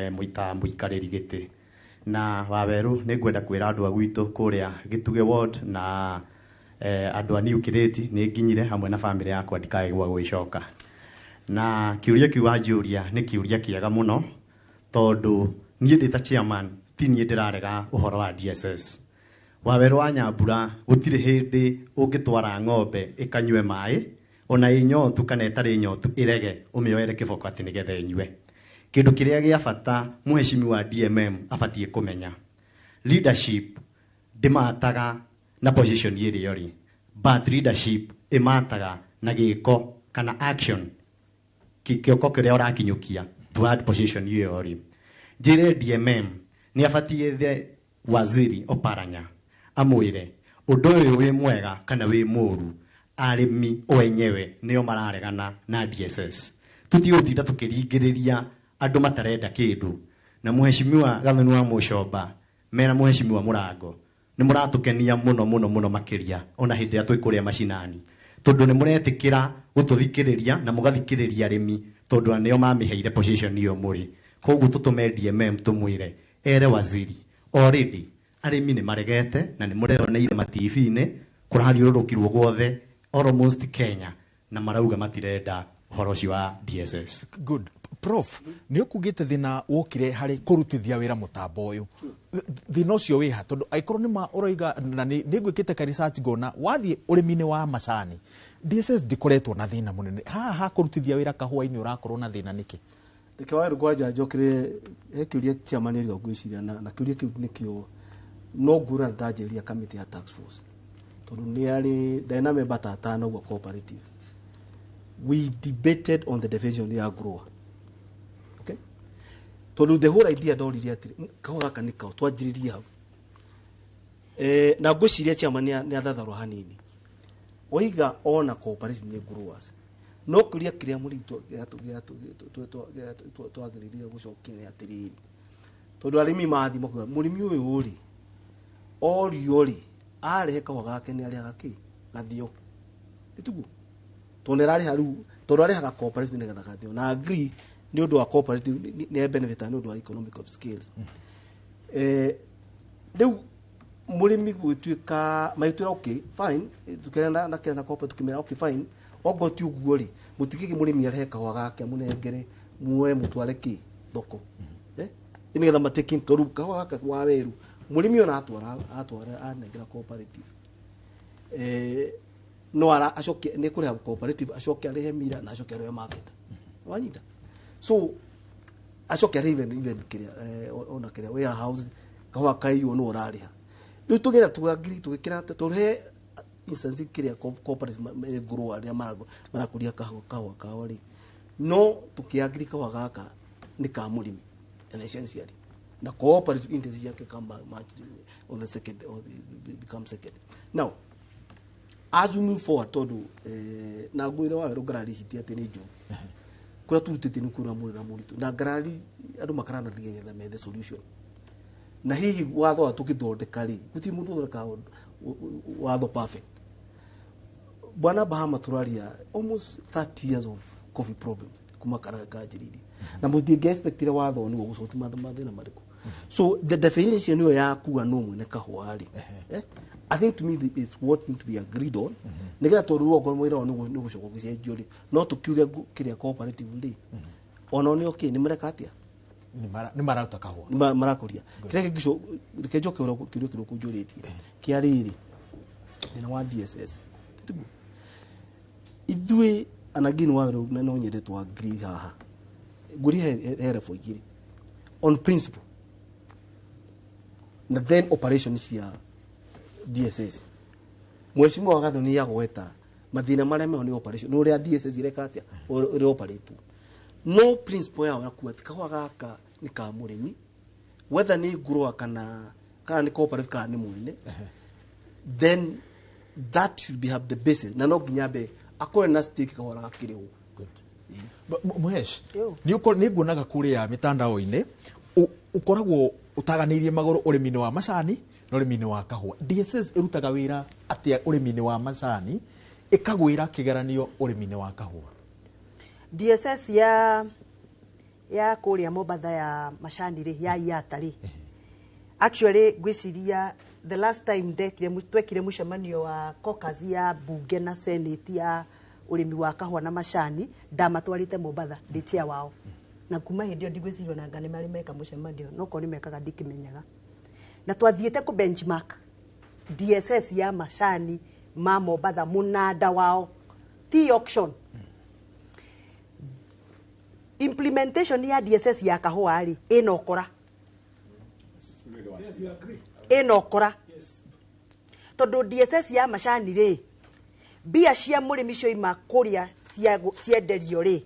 mũikarĩri gĩtĩ. Na Wawerũ nĩ ngwenda kwĩra andũ a gwitũ kũrĩa Gĩtugĩ ward na andũ a New Kirĩti nĩ nginyire hamwe na bamĩrĩ yakwa ndikae gwa gwĩcoka. Na kĩũria kĩu wanjũria nĩ kĩũria kĩega mũno tondũ niĩ ndĩ ta chairman ti niĩ ndĩrarega ũhoro wa DSS. Wawerũ wa Nyambura gũtirĩ hĩndĩ ũngĩtwara ng'ombe ĩkanyue maĩ ona ĩ nyotu kana ĩtarĩ nyotu ĩrege ũmĩoere kĩboko atĩ nĩgetha ĩnyue. Kĩndũ kĩrĩa gĩa bata mũheshimiwa DMM abatiĩ kũmenya, leadership ndĩmataga na position ĩrĩa ũrĩ, but leadership ĩmataga na gĩko kana action kĩoko kĩrĩa ũrakinyũkia to add position ĩyo rĩ. Njĩre DMM nĩ abatiĩ the waziri Oparanya amwĩre ũndũ ũyũ wĩ mwega kana wĩ mũru, arĩmi o enyewe nĩo mararegana na DSS. Tũtigũtinda tũkĩringĩrĩria andũ matarenda kĩndũ. Na mũheshimiwa Gathoni wa Mũcomba mena mũheshimiwa Mũrango nĩ mũratũkenia mũno mũno mũno makĩria ona hĩndĩ ĩrĩa twĩ kũrĩa macinani, tondũ nĩ mũretĩkĩra gũtũthikĩrĩria na mũgathikĩrĩria arĩmi tondũ nĩo mamĩheire position ĩyo mũrĩ. Koguo tũtũme DMM tũmwĩre ere waziri already arĩmi nĩ maregete na nĩ mũreoneire ma TV-inĩ kũrathiũrũrũkirwo guothe almost Kenya na marauga matirenda ũhoro ũcio wa DSS. Good. Prof, nĩ ũkugĩte thĩna wokire harĩ kũrutithia wĩra mũtambo ũyũ. Thĩna ũcio wĩha tondũ angĩkorwo nĩ ma ũroiga na nĩ ngwĩkĩte ka research ngona wathiĩ ũrĩmi-inĩ wa macani DSS ndĩkoretwo na thĩna mũnene. Haha ha kũrutithia wĩra kahũa-inĩ ũrakorwo na thĩna nĩkĩ? Reke Wawerũ kwanja njokere he kĩũria chairman ĩrĩa ngwĩciria na kĩũria kĩu nĩkĩo no ngũra ndanjĩrĩria kamĩtĩ ya task force tondũ nĩ arĩ ndarĩ na member ta atano ũguo cooperative. We debated on the definition ya grower. Okay? Tondũ the whole idea ndoririe atĩrĩ kahũa gaka nĩ kao twanjĩrĩrie hau. Na ngwĩciria chairman nĩ athatharwo hanini. Oiga ona cooperative nĩ growers. No kĩũria kĩrĩa mũrĩmi twagĩrĩire gũcokia nĩ atĩrĩrĩ, tondũ arĩmi mathiĩ makuga mũrĩmi ũyũ rĩ orio rĩ arehe kahũa gake nĩ arĩhaga kĩ gathio nĩtiguo tondũ nĩararĩha rĩu tondũ arĩhaga cooperative nĩgetha gathio na agree nĩ ũndũ wa cooperative nĩ benefit nĩ ũndũ wa economic of scales. Rĩu mũrĩmi gwĩtuĩka magĩtwĩra okay fine, tukĩra na kĩra na cooperative tukĩmera okay fine, okorwo ti ũguo rĩ mũtigĩke mũrĩmi arehe kahũa gake mũnengere muoe mũtware kĩ thoko, nĩgetha mateki tondũ kahũa gaka wa weru mũrĩmi ona atwara anengera cooperative, no ara acoke nĩ kũrĩha cooperative acoke arĩhe mira na acoke arĩhe market wanyita, so acoke arĩhe even kĩrĩa ona kĩrĩa warehouse kahũa kaiywo no ũrarĩha. Rĩu tũgĩra tũgagiri tũgĩkĩra tondũ he instance kĩrĩa cooperative grower arĩa marakũria kahũa kao rĩ, no tũkĩagiri kahũa gaka nĩ ka mũrĩmi and essentially na cooperative interest yake come much on the second or become second. Now as we move forward tondu na ngwire wa wero ngarari ici ati ni njũru kũrĩa turutĩte nĩ kũrĩa mũrĩ na mũritũ na ngarari andũ makaranĩria nĩgetha methe solution, na hihi watho wa tũkĩthondeka rĩ gũtirĩ mũndũ ũthondekaga watho perfect. Bwana Bahama tũraria almost 30 years of coffee problems kuma kanjĩrĩirie na mũtingĩ expectire watho nĩguo gũcoti mathĩna marĩkũ. So the definition ĩyo ya kuga no mwene kahũa rĩ, I think to me it's what need to be agreed on nĩgetha tondũ okorwo mwĩra wao nĩ gũcoka gũcenjio rĩ no tũkiuge kĩrĩa cooperative rĩ onao nĩ okay nĩ mareka atĩa nĩ mararuta kahũa marakũria kĩrĩa kĩngĩco reke njoke ũrĩa kĩũria kĩrĩa ũkũnjũrĩtie kĩa rĩrĩ thĩna wa DSS tiguo ithuĩ anagini wa wero na no nyende twa agree haha ngũria he level igĩrĩ on principle na then operation cia DSS. Mheshimiwa Wagatho nĩ agweta mathĩna marĩa meho nĩ operation nĩ ũrĩa DSS ireka atĩa ũrĩa operate no principle yao yakuwa atĩ kahũa gaka nĩ ka mũrĩmi whether nĩ grower kana nĩ cooperative kana nĩ mwene, then that should be have the basis na no nginya mbe akorwo na stake kahũa gakĩrĩhwo. Muhesh, nĩ nguonaga kũrĩa mitandao-inĩ ũkoragwo ũtaganĩirie magũrũ ũrĩmi-inĩ wa macani na ũrĩmi-inĩ wa kahũa. DSS ĩrutaga wĩra atĩa ũrĩmi-inĩ wa macani ĩkagwĩra kĩgeranio ũrĩmi-inĩ wa kahũa? DSS ya kũrĩa Mombatha ya macani rĩ ya IATA rĩ, actually ngwĩciria the last time twekire mũcemanio wa caucus ya bunge na senate ya ũrĩmi wa kahũa na macani ndamatwarĩte Mombatha ndĩ chair wao, na kuma hĩndĩ ĩyo ndigwĩciria ona anga nĩ marĩ meka mũcemanio no korwo nĩ mekaga ndikĩmenyaga, na twathiĩte kũ benchmark DSS ya macani ma Mombatha mũnanda wao ti auction. Implementation ya DSS ya kahũa rĩ ĩna ũkora, ĩna ũkora tondũ DSS ya macani rĩ mbia cia mũrĩmi cioima kũrĩa cienderio rĩ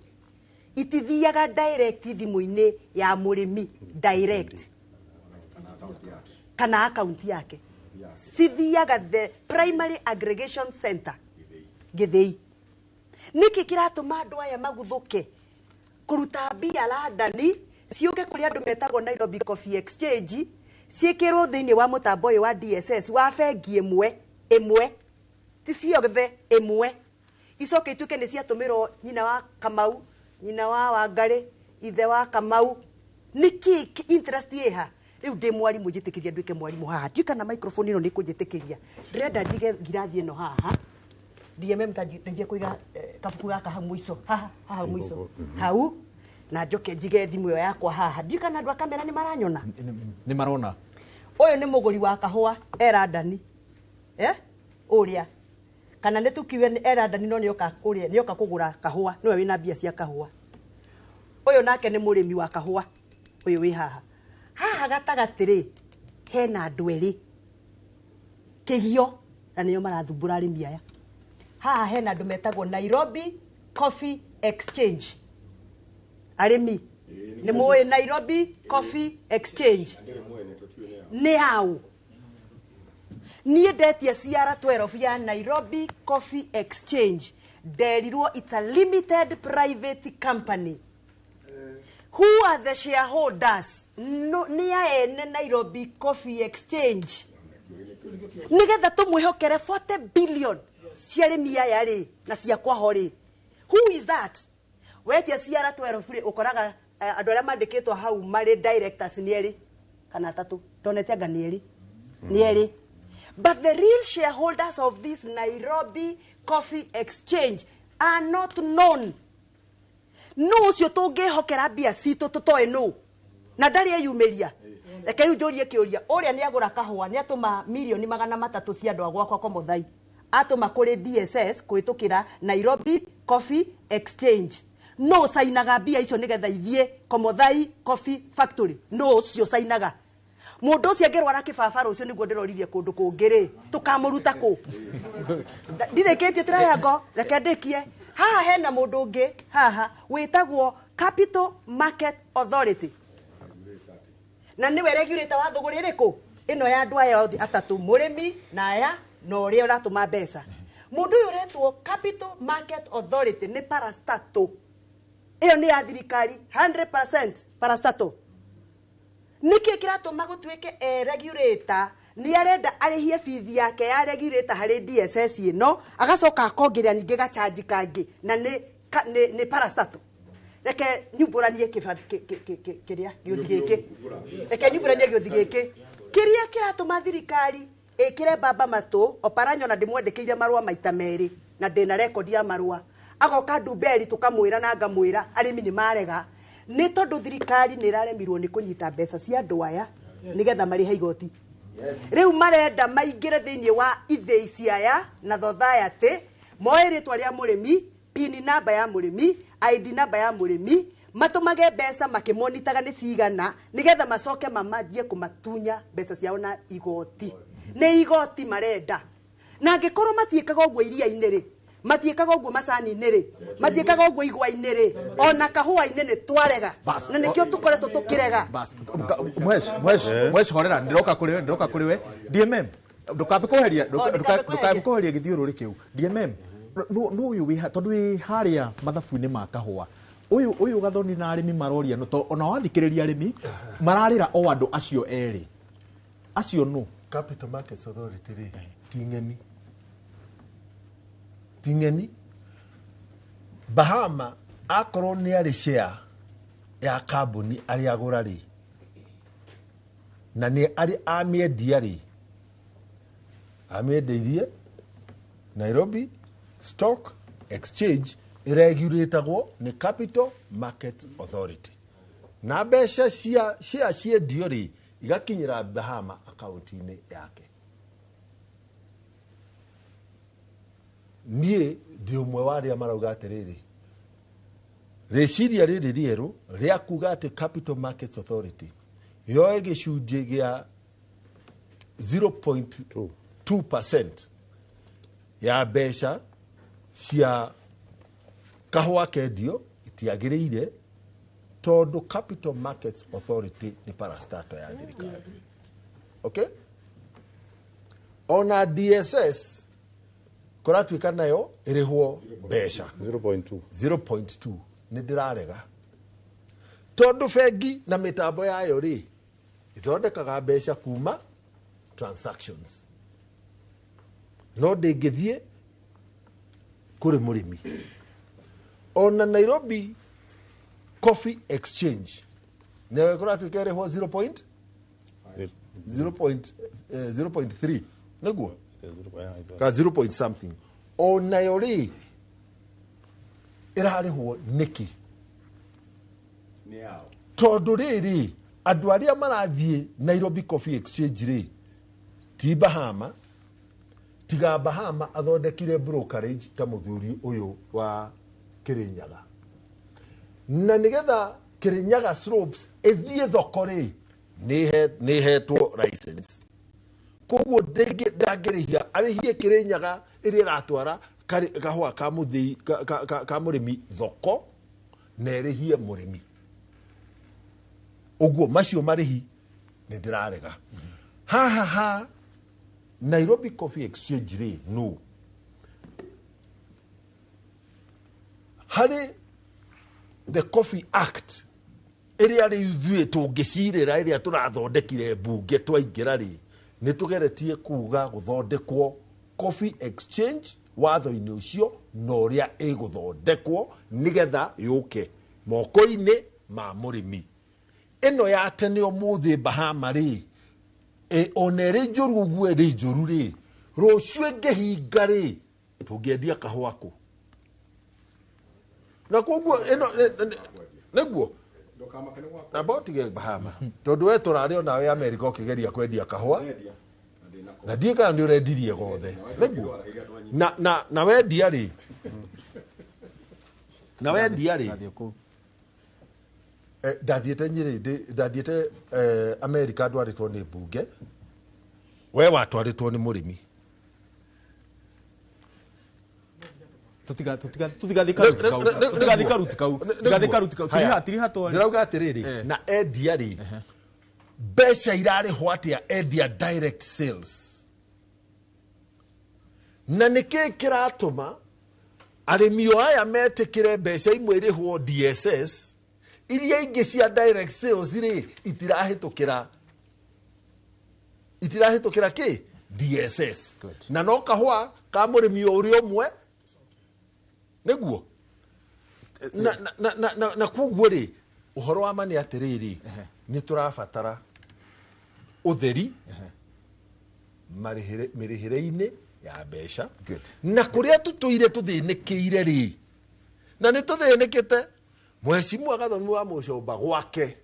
itithiaga direct thimũ-inĩ ya mũrĩmi direct kana account yake, cithiaga the primary aggregation center Gĩthĩi. Nĩkĩ kĩratũma andũ aya maguthũke kũruta mbia London ciũke kũrĩa andũ metagwo Nairobi Coffee Exchange ciĩkĩrwo thĩinĩ wa mũtambo ũyũ wa DSS wa bengi ĩmwe ĩmwe ti ciothe ĩmwe icoke ituĩke nĩ ciatũmĩrwo nyina wa Kamau, nyina wa Wangari, ithe wa Kamau. Nĩkĩ interest ĩha? Rĩu ndĩ mwarimũ njĩtĩkĩria nduĩke mwarimũ haha, ndiũĩ kana microphone ĩno nĩ kũnjĩtĩkĩria, ndĩrenda njige ngirathi ĩno haha DMM ta ndeithie kũiga kabuku gaka hau mũico haha haha mũico hau na njoke njige thimũ ĩyo yakwa haha, ndiũĩ kana andũ a kamera nĩ maranyona, nĩ marona. Ũyũ nĩ mũgũri wa kahũa e London, ũrĩa kana nĩ tukiuge nĩ e London no nĩoka kũrĩa nĩoka kũgũra kahũa, nĩwe wĩna mbia cia kahũa. Ũyũ nake nĩ mũrĩmi wa kahũa ũyũ wĩ haha haha gatagatĩ rĩ hena andũ erĩ kĩgio na nĩo marathumbũra arĩmi aya. Haha hena andũ metagwo Nairobi Coffee Exchange. Arĩmi nĩ mũĩ Nairobi Coffee Exchange nĩ hau? Niĩ ndetia CR12 ya Nairobi Coffee Exchange Nderirwo it's a limited private company. Who are the shareholders? No, nĩ a ene Nairobi Coffee Exchange. Nĩgetha tũmwĩhokere 40 billion cia arĩmi aya rĩ na cia kwaho rĩ. Who is that? Wetia ciara 12 rĩ ũkoraga andũ arĩa mandĩkĩtwo hau marĩ directors nĩ erĩ kana atatũ, tonete anga nĩ erĩ, nĩ erĩ. But the real shareholders of this Nairobi Coffee Exchange are not known. Nũ ũcio tũngĩhokera mbia citũ tũtoĩ nũ na ndarĩ eyumĩria. Reke rĩu njũrie kĩũria, ũrĩa nĩ agũra kahũa nĩ atũma mirioni 300 cia andũ a gwakwa kwa Mũthai, atũma kũrĩ DSS kũhĩtũkĩra Nairobi Coffee Exchange. Nũ cainaga mbia icio nĩgetha ithiĩ Komothai Coffee Factory? Nũ ũcio cainaga? Mũndũ ũcio angĩrwara kĩbaba rũciũ nĩguo ndĩroririe kũndũ kũngĩ rĩ, tũkamũruta kũ? Ndirĩkĩtie triangle, reke ndĩkie. Haha hena mũndũ ũngĩ haha wĩtagwo Capital Market Authority, na nĩwe regulator wa thũgũrĩ ĩrĩkũ ĩno ya andũ aya othe atatũ, mũrĩmi na aya na ũrĩa ũratũma mbeca. Mũndũ ũyũ ũretwo Capital Market Authority nĩ parastatal. Ĩyo nĩ ya thirikari 100% parastatal. Nĩkĩ kĩratũma gũtuĩke regulator? Nĩ arenda arĩhie bithi yake ya regulator harĩ DSS ĩno, agacoka akongerera ningĩ gachanji kangĩ na nĩ parastatal. Reke nyumbũranie kĩrĩa gĩũthi gĩkĩ, reke nyumbũranie gĩũthi gĩkĩ kĩrĩa kĩratũma thirikari ĩkĩre mbamba matũ. Oparanya ona ndĩmwandĩkĩire marũa maita merĩ na ndĩna rekondi ya marũa, agoka Ndumberi tũkamwĩra na ngamwĩra arĩmi nĩ marega, nĩ tondũ thirikari nĩ ĩraremirwo nĩ kũnyita mbeca cia andũ aya nĩgetha marĩhe igoti. Rĩu marenda maingĩre thĩinĩ wa ithĩi ciaya na society, moe rĩtwa rĩa mũrĩmi, PIN namba ya mũrĩmi, ID namba ya mũrĩmi, matũmage mbeca makĩmonitaga nĩ cigana nĩgetha macoke mamanjie kũmatunya mbeca ciao na igoti. Nĩ igoti marenda. Na angĩkorwo matiĩkaga ũguo iria-inĩ rĩ, matiĩkaga ũguo macani-inĩ rĩ, matiĩkaga ũguo igwa-inĩ rĩ, ona kahũa-inĩ nĩ twarega. Na nĩkĩo tũkoretwo tũkĩrega. Mhesh horera, ndĩroka kũrĩ we, ndĩroka kũrĩ we. DMM, ndũkambe kweheria, ndũkambe kweheria gĩthiũrũrĩ kĩu. DMM, nũ ũyũ wĩ tondũ wĩ harĩa mathabu-inĩ ma kahũa, ũyũ Gathoni na arĩmi maroria, ona wathikĩrĩria arĩmi mararĩra o andũ acio erĩ. Acio nũ? Capital Markets Authority rĩ, ti ng'eni. Ti ng'eni. Bahama akorwo nĩ arĩ share ya kambuni arĩ agũra rĩ, na nĩ arĩ amĩendia rĩ, amĩendeirie Nairobi Stock Exchange ĩregulatagwo nĩ Capital Market Authority, na mbeca cia share ciendio rĩ igakinyĩra Bahama akaunti-inĩ yake. Niĩ ndĩ ũmwe wa arĩa marauga atĩrĩrĩ, rĩciria rĩrĩ rĩerũ rĩa kuga atĩ Capital Markets Authority yoe gĩcunjĩ gĩa 0.2% ya mbeca cia kahũa kendio itiagĩrĩire, tondũ Capital Markets Authority nĩ parastatal ya thirikari. Okay? Ona DSS kũratuĩka nayo ĩrĩhwo mbeca 0.2. 0.2 nĩ ndĩrarega, tondũ bengi na mĩtambo yayo rĩ ithondekaga mbeca kuma transactions, no ndĩngĩthiĩ kũrĩ mũrĩmi. Ona Nairobi Coffee Exchange nayo kũratuĩka ĩrĩhwo 0.3 nĩguo ka 0 point something, onayo rĩ ĩrarĩhwo nĩkĩ? Tondũ rĩrĩ andũ arĩa marathiĩ Nairobi Coffee Exchange rĩ ti Bahama, tiga Bahama athondekire brokerage ta mũthuri ũyũ wa Kirinyaga, na nĩgetha Kirinyaga Slopes ĩthiĩ thoko rĩ nĩ ĩhetwo license, koguo ndangĩrĩhia arĩhie Kirinyaga ĩrĩa ĩratwara kahũa ka mũthĩi ka mũrĩmi thoko na ĩrĩhie mũrĩmi. Ũguo macio marĩhi nĩ ndĩrarega. Haha ha Nairobi Coffee Exchange rĩ, no Harĩ the Coffee Act ĩrĩa rĩu ithuĩ tũngĩcirĩra, ĩrĩa tũrathondekire mbunge twaingĩra rĩ, nĩ tũgeretie kuga gũthondekwo Coffee Exchange watho-inĩ ũcio na ũrĩa ĩgũthondekwo nĩgetha yũke moko-inĩ ma mũrĩmi. Ĩno ya tene ũmũthĩ Bahama rĩ, ona ĩrĩ njũru ũguo ĩrĩ njũru rĩ, rũciũ ĩngĩhinga rĩ, tũngĩendia kahũa kũ? Na koguo ĩno nĩguo namba ũtige Bahama, tondũ we tũrarĩ onawe Amerika ũkĩgeria kwendia kahũa na ndiĩ kana nĩ ũrendirie gothe, nĩguo na wendia rĩ, na wendia rĩ, ndathiĩte Nyĩrĩ, ndathiĩte Amerika ndwarĩtwo nĩ mbunge, we watwarĩtwo nĩ mũrĩmi. Tutigathi karuti kau, tutigathi karuti kau, tiriha twari. Ndĩrauga atĩrĩrĩ, na endia rĩ, mbeca irarĩhwo atĩa endia direct sales? Na nĩkĩ kĩratũma arĩmi o aya metĩkĩre mbeca imwe irĩhwo DSS, iria ingĩ cia direct sales rĩ itirahĩtũkĩra kĩ DSS? Na no kahũa ka mũrĩmi o ũrĩa ũmwe, nĩguo na koguo rĩ, ũhoro wa ma nĩ atĩrĩrĩ, nĩ tũrabatara ũtheri mĩrĩhĩre-inĩ ya mbeca na kũrĩa tũtũire tũthĩnĩkĩire rĩ, na nĩ tũthĩnĩkĩte. Mheshimiwa Gathoni wa Mũcomba gwake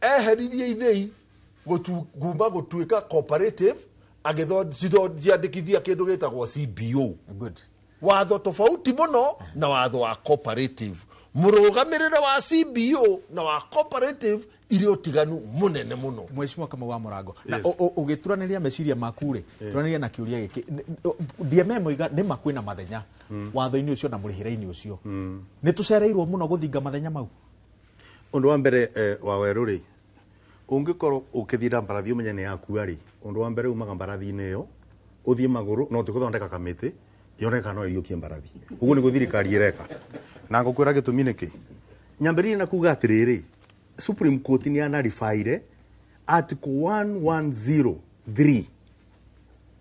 eheririe ithĩi kuma gũtuĩka cooperative, agĩciandĩkithia kĩndũ gĩtagwo CBO. Watho tofauti mũno na watho wa cooperative. Mũrũgamĩrĩre wa CBO na wa cooperative irĩ ũtiganu mũnene mũno. Mheshimiwa Kamau wa Mũrango, na ũgĩturanĩria meciria maku rĩ, turanĩria na kĩũria gĩkĩ. DMM oiga nĩ ma kwĩna mathenya watho-inĩ ũcio na mũrĩhĩre-inĩ ũcio. Nĩ tũcereirwo mũno gũthinga mathenya mau? Ũndũ wa mbere wa werũ rĩ, ũngĩkorwo ũkĩthira mbarathi ũmenye nĩ yakua rĩ, ũndũ wa mbere umaga mbarathi-inĩ ĩyo ũthiĩ magũrũ, no tũgũthondeka kamĩtĩ yoneka no ĩriũkie mbarathi. Ũguo nĩguo thirikari ĩreka. Na ngũkwĩra gĩtũmi nĩkĩ. Nyambĩrĩrie na kuga atĩrĩrĩ, Supreme Court nĩ yanaribaire Article 1103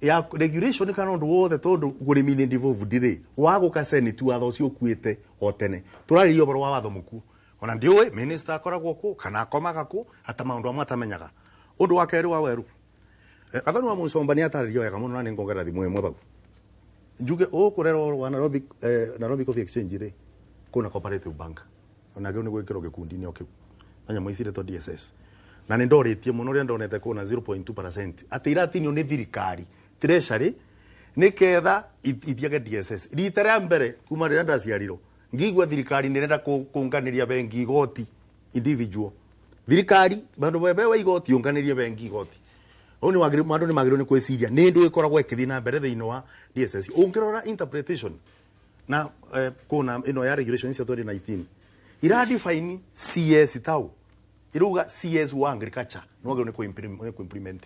ya regulation kana ũndũ wothe, tondũ ũrĩmi-inĩ devolved rĩ, wa gũka Senate watho ũcio ũkuĩte o tene. Tũrarĩria ũhoro wa watho mũkuũ. Ona ndiũĩ minister akoragwo kũ kana akomaga kũ, ata maũndũ amwe atamenyaga. Ũndũ wa kerĩ wa werũ, Gathoni wa Mũcomba nĩ atarĩria wega mũno, na nĩ ngongerera thimũ ĩmwe bau. Njuge ũkũrerwo wa Nairobi, Nairobi Coffee Exchange rĩ, kwĩna Cooperative Bank. Ona kĩu nĩ gwĩkĩrwo gĩkundi-inĩ o kĩu. Na nyamũ ici iretwo DSS. Na nĩ ndorĩtie mũno ũrĩa ndonete kwĩna 0.2% atĩ iratinio nĩ thirikari treasury nĩketha ithiage DSS. Rita rĩa mbere kuma rĩrĩa ndaciarirwo ngĩigua thirikari nĩ ĩrenda kũnganĩria bengi igoti individual. Thirikari bandũ bebewe igoti yũnganĩrie bengi igoti. Ũũ nĩ wagĩrĩirwo, andũ nĩ magĩrĩirwo nĩ gwĩciria nĩ ndũ ĩkoragwo ĩkĩthiĩ na mbere thĩinĩ wa DSS. Ũngĩrora interpretation na kũna ĩno ya regulation cia 2019 ira define CS tau iruga CS wa agriculture no wagĩrĩirwo nĩ kũ-implement.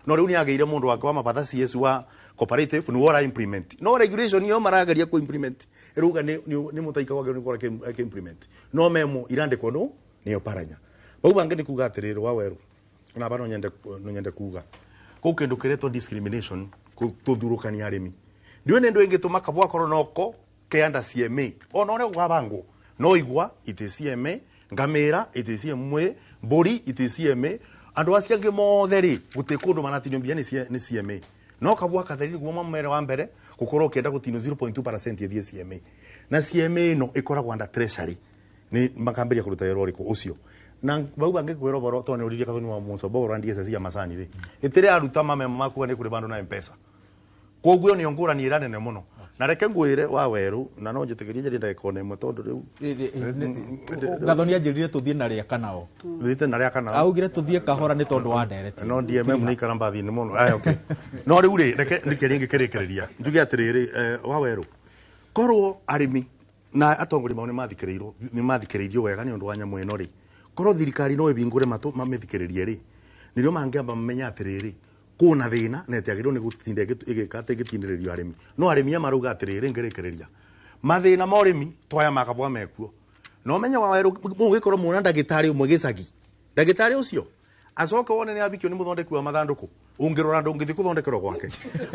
No rĩu nĩ agĩire mũndũ wake wa mabatha CS wa cooperative nĩ wora implement. No regulation ĩyo marageria kũ-implement iruga nĩ mũtaika wagĩrĩirwo nĩ gũkorwo akĩ-implement. No memo irandĩkwo no nĩyo paranya. Bau bangĩ nĩ kuga atĩrĩrĩ wa werũ, na ba no nyende kuga kũu kĩndũ kĩretwo discrimination, tũthurũkania arĩmi. Ndiũĩ nĩ ndũ ĩngĩtũma kabwa korwo noko ke under CMA. Ona ũrĩa gwabangwo no igwa iti CMA, ngamĩra iti CMA, mbũri iti CMA, andũ acio angĩ mothe rĩ gũtirĩ kũndũ maratinio mbia nĩ CMA. No kabwa katheri nĩguo mamere wa mbere gũkorwo ũkĩenda gũtinio 0.2% ĩthiĩ CMA. Na CMA ĩno ĩkoragwo under treasury, nĩ makambĩrĩria kũruta wĩra ũrĩkũ ũcio. Na bau bangĩ kwĩra ũhoro tondũ nĩ ũririe Gathoni wa Mũcomba ũhoro wa DSS ya macani rĩ, ĩtĩrĩ aruta mamemo makuga nĩ kũrĩ bandũ na M-Pesa. Koguo nĩ ngũrani ĩrĩa nene mũno. Na reke ngwĩre wa werũ, na no njĩtĩkĩrie njarie ndagĩka ona ĩmwe tondũ rĩu Gathoni anjĩrire tũthiĩ na rĩa kanao. Thiĩte na rĩa kanao. Augire tũthiĩ kahora nĩ tondũ wa ndereti. No DMM nĩ ikara mbathi-inĩ mũno. Aya, okay. No rĩu rĩ, reke ndikĩrie ngĩkĩrĩkĩrĩria. Njuge atĩrĩrĩ, wa werũ, korwo arĩmi na atongoria mao nĩ mathikĩrĩirio wega nĩ ũndũ wa nyamũ ĩno rĩ, korwo thirikari no ĩbingũre matũ mamĩthikĩrĩrie rĩ, nĩrĩo mangĩamba mamenye atĩrĩrĩ, kwĩna thĩna na ĩtiagĩrĩirwo nĩ gũtinda ĩgĩka atĩ ĩgĩtindĩrĩrio arĩmi. No arĩmi aya marauga atĩrĩrĩ, ngĩrĩkĩrĩria, Mathĩna ma ũrĩmi twaya makabwa mekuo. Na ũmenye Wawerũ mũgĩkorwo muona ndagĩtarĩ ũmwe gĩcagi. Ndagĩtarĩ ũcio acoke wone nĩ abikio nĩ mũthondeki wa mathandũkũ. Ũngĩrora ndũngĩthiĩ kũthondekerwo gwake.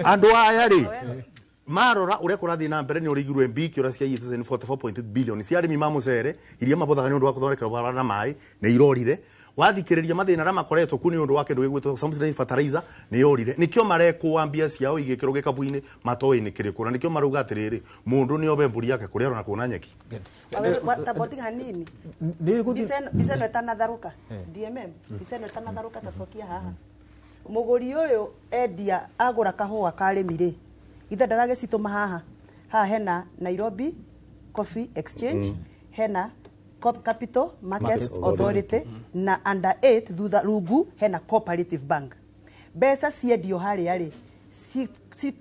Andũ aya rĩ marora uria kurathii na mbere ni urigirwe mbiki uria ciaiyite 44.8 billion cia arimi ma mucere iria mabothaga ni undu wa kuthondekerwo barabara na mai ni irorire. Wathikiriria mathina aria makoretwo ku ni undu wa kindu gigwitwo subsidized fertilizer ni yorire. Nikio marekwa mbia ciao igikirwo gikabu-ini matoĩ-inĩ kĩrĩkũ, na nikio marauga atiriri mundu ni obe mburi yake kuria arona kuona nyeki. Taboti hanini mbica ĩno ĩtanatharũka DMM mbica ĩno ĩtanatharũka tacokia haha. Mũgũri ũyũ endia agũra kahũa ka arĩmi rĩ, ithe ndaragĩcitũma haha. Haha hena Nairobi Coffee Exchange, hena Capital Markets Authority, na under 8 thutha rungu hena Cooperative Bank. Mbeca ciendio harĩa rĩ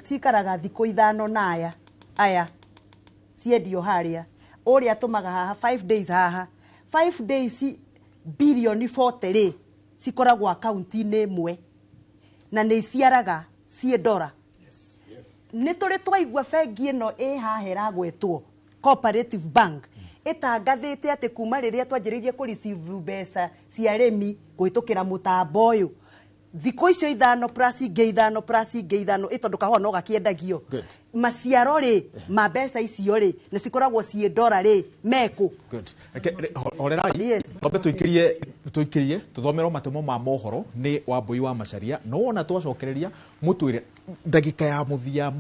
cikaraga thikũ 5 na aya ciendio harĩa ũrĩa atũmaga haha 5 days haha 5 days bilioni 40 rĩ cikoragwo akaunti-inĩ ĩmwe na nĩ iciaraga ciĩ ndora. Nĩ tũrĩ twaigua bengi ĩno ĩ haha ĩragwetwo Cooperative Bank ĩtangathĩte atĩ kuma rĩrĩa twanjĩrĩirie kũ receive mbeca cia arĩmi kũhĩtũkĩra mũtambo ũyũ thikũ icio 5 plus ingĩ 5 plus ingĩ 5 ĩ tondũ kahũa no gakĩendagio maciaro rĩ ma mbeca icio rĩ nĩ cikoragwo ciĩ ndora rĩ mekũ. Good. Horerai twambe tuikirie tuthomerwo matemo ma mohoro nĩ Wambui wa Macharia no wona twacokereria mũtwĩre ndagĩka ya mũthia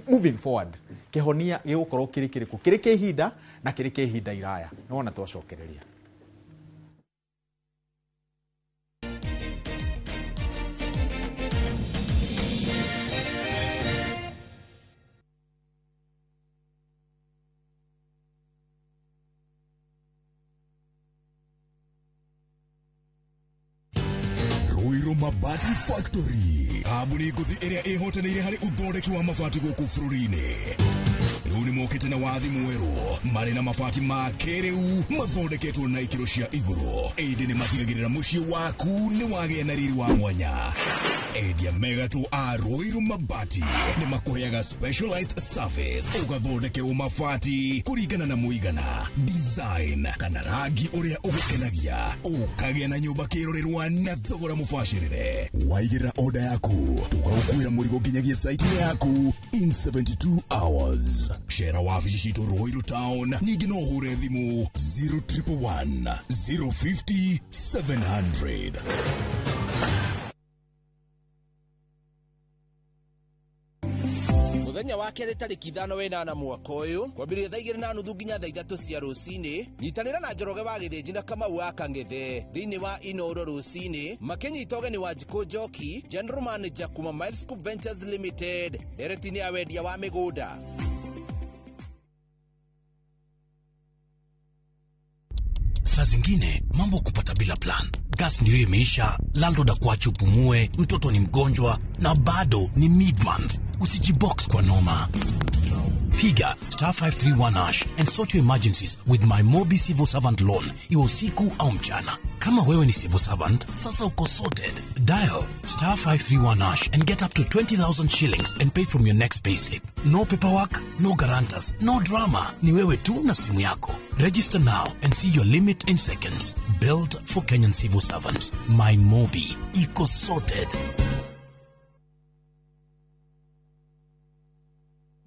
moving forward kĩhonia gĩgũkorwo kĩrĩ kĩrĩkũ, kĩrĩ kĩa ihinda na kĩrĩ kĩa ihinda iraya. No wona twacokereria. Mabati Factory kambuni ngũthi ĩrĩa ĩhotanĩire harĩ ũthondeki wa mabati gũkũ bũrũri-inĩ. Rĩu nĩ mokĩte na wathi mwerũ marĩ na mabati ma kĩrĩu mathondeketwo na ikĩro cia igũrũ, ĩndĩ nĩ matigagĩrĩra mũciĩ waku nĩ wagĩa na riri wa mwanya. Endia megatũ a Ruiru Mabati nĩ makũheaga specialized service ũgathondekerwo mabati kũringana na mũigana, design kana rangi ũrĩa ũgũkenagia, ũkagĩa na nyũmba kĩrorerwa na thogora mũbacĩrĩre. Waigĩrĩra order yaku tũgagũkuĩra mũrigo nginyagia site-inĩ yaku in 72 hours. Cera wabici citũ Ruiru Town, ningĩ no ũhũre thimũ 0111 050 700. Mũthenya wa kerĩ tarĩki 5 8 mwaka ũyũ kwambĩrĩria thaa 2:30 nginya thaa 3 cia rũcinĩ nyitanĩra na Njoroge wa Gĩthĩnji na Kamau wa Kang'ethe thĩinĩ wa Inooro rũcinĩ makĩnyita ũgeni wa Njikũ Njoki, General Manager kuma Milescope Ventures Limited, ndereti-inĩ ya wendia wa mĩgũnda. Saa zingine mambo kupata bila plan. Gas ndio imeisha, landlord akuache upumue, mtoto ni mgonjwa na bado ni mid-month. Usijibox kwa noma. Piga star 531 hash and sort your emergencies with my Mobi Civil Servant Loan. Iwe usiku au mchana. Kama wewe ni civil servant, sasa uko sorted. Dial star 531 hash and get up to 20,000 shillings and pay from your next payslip. No paperwork, no guarantors, no drama. Ni wewe tu na simu yako. Register now and see your limit in seconds. Built for Kenyan civil servants. My Mobi. Iko sorted.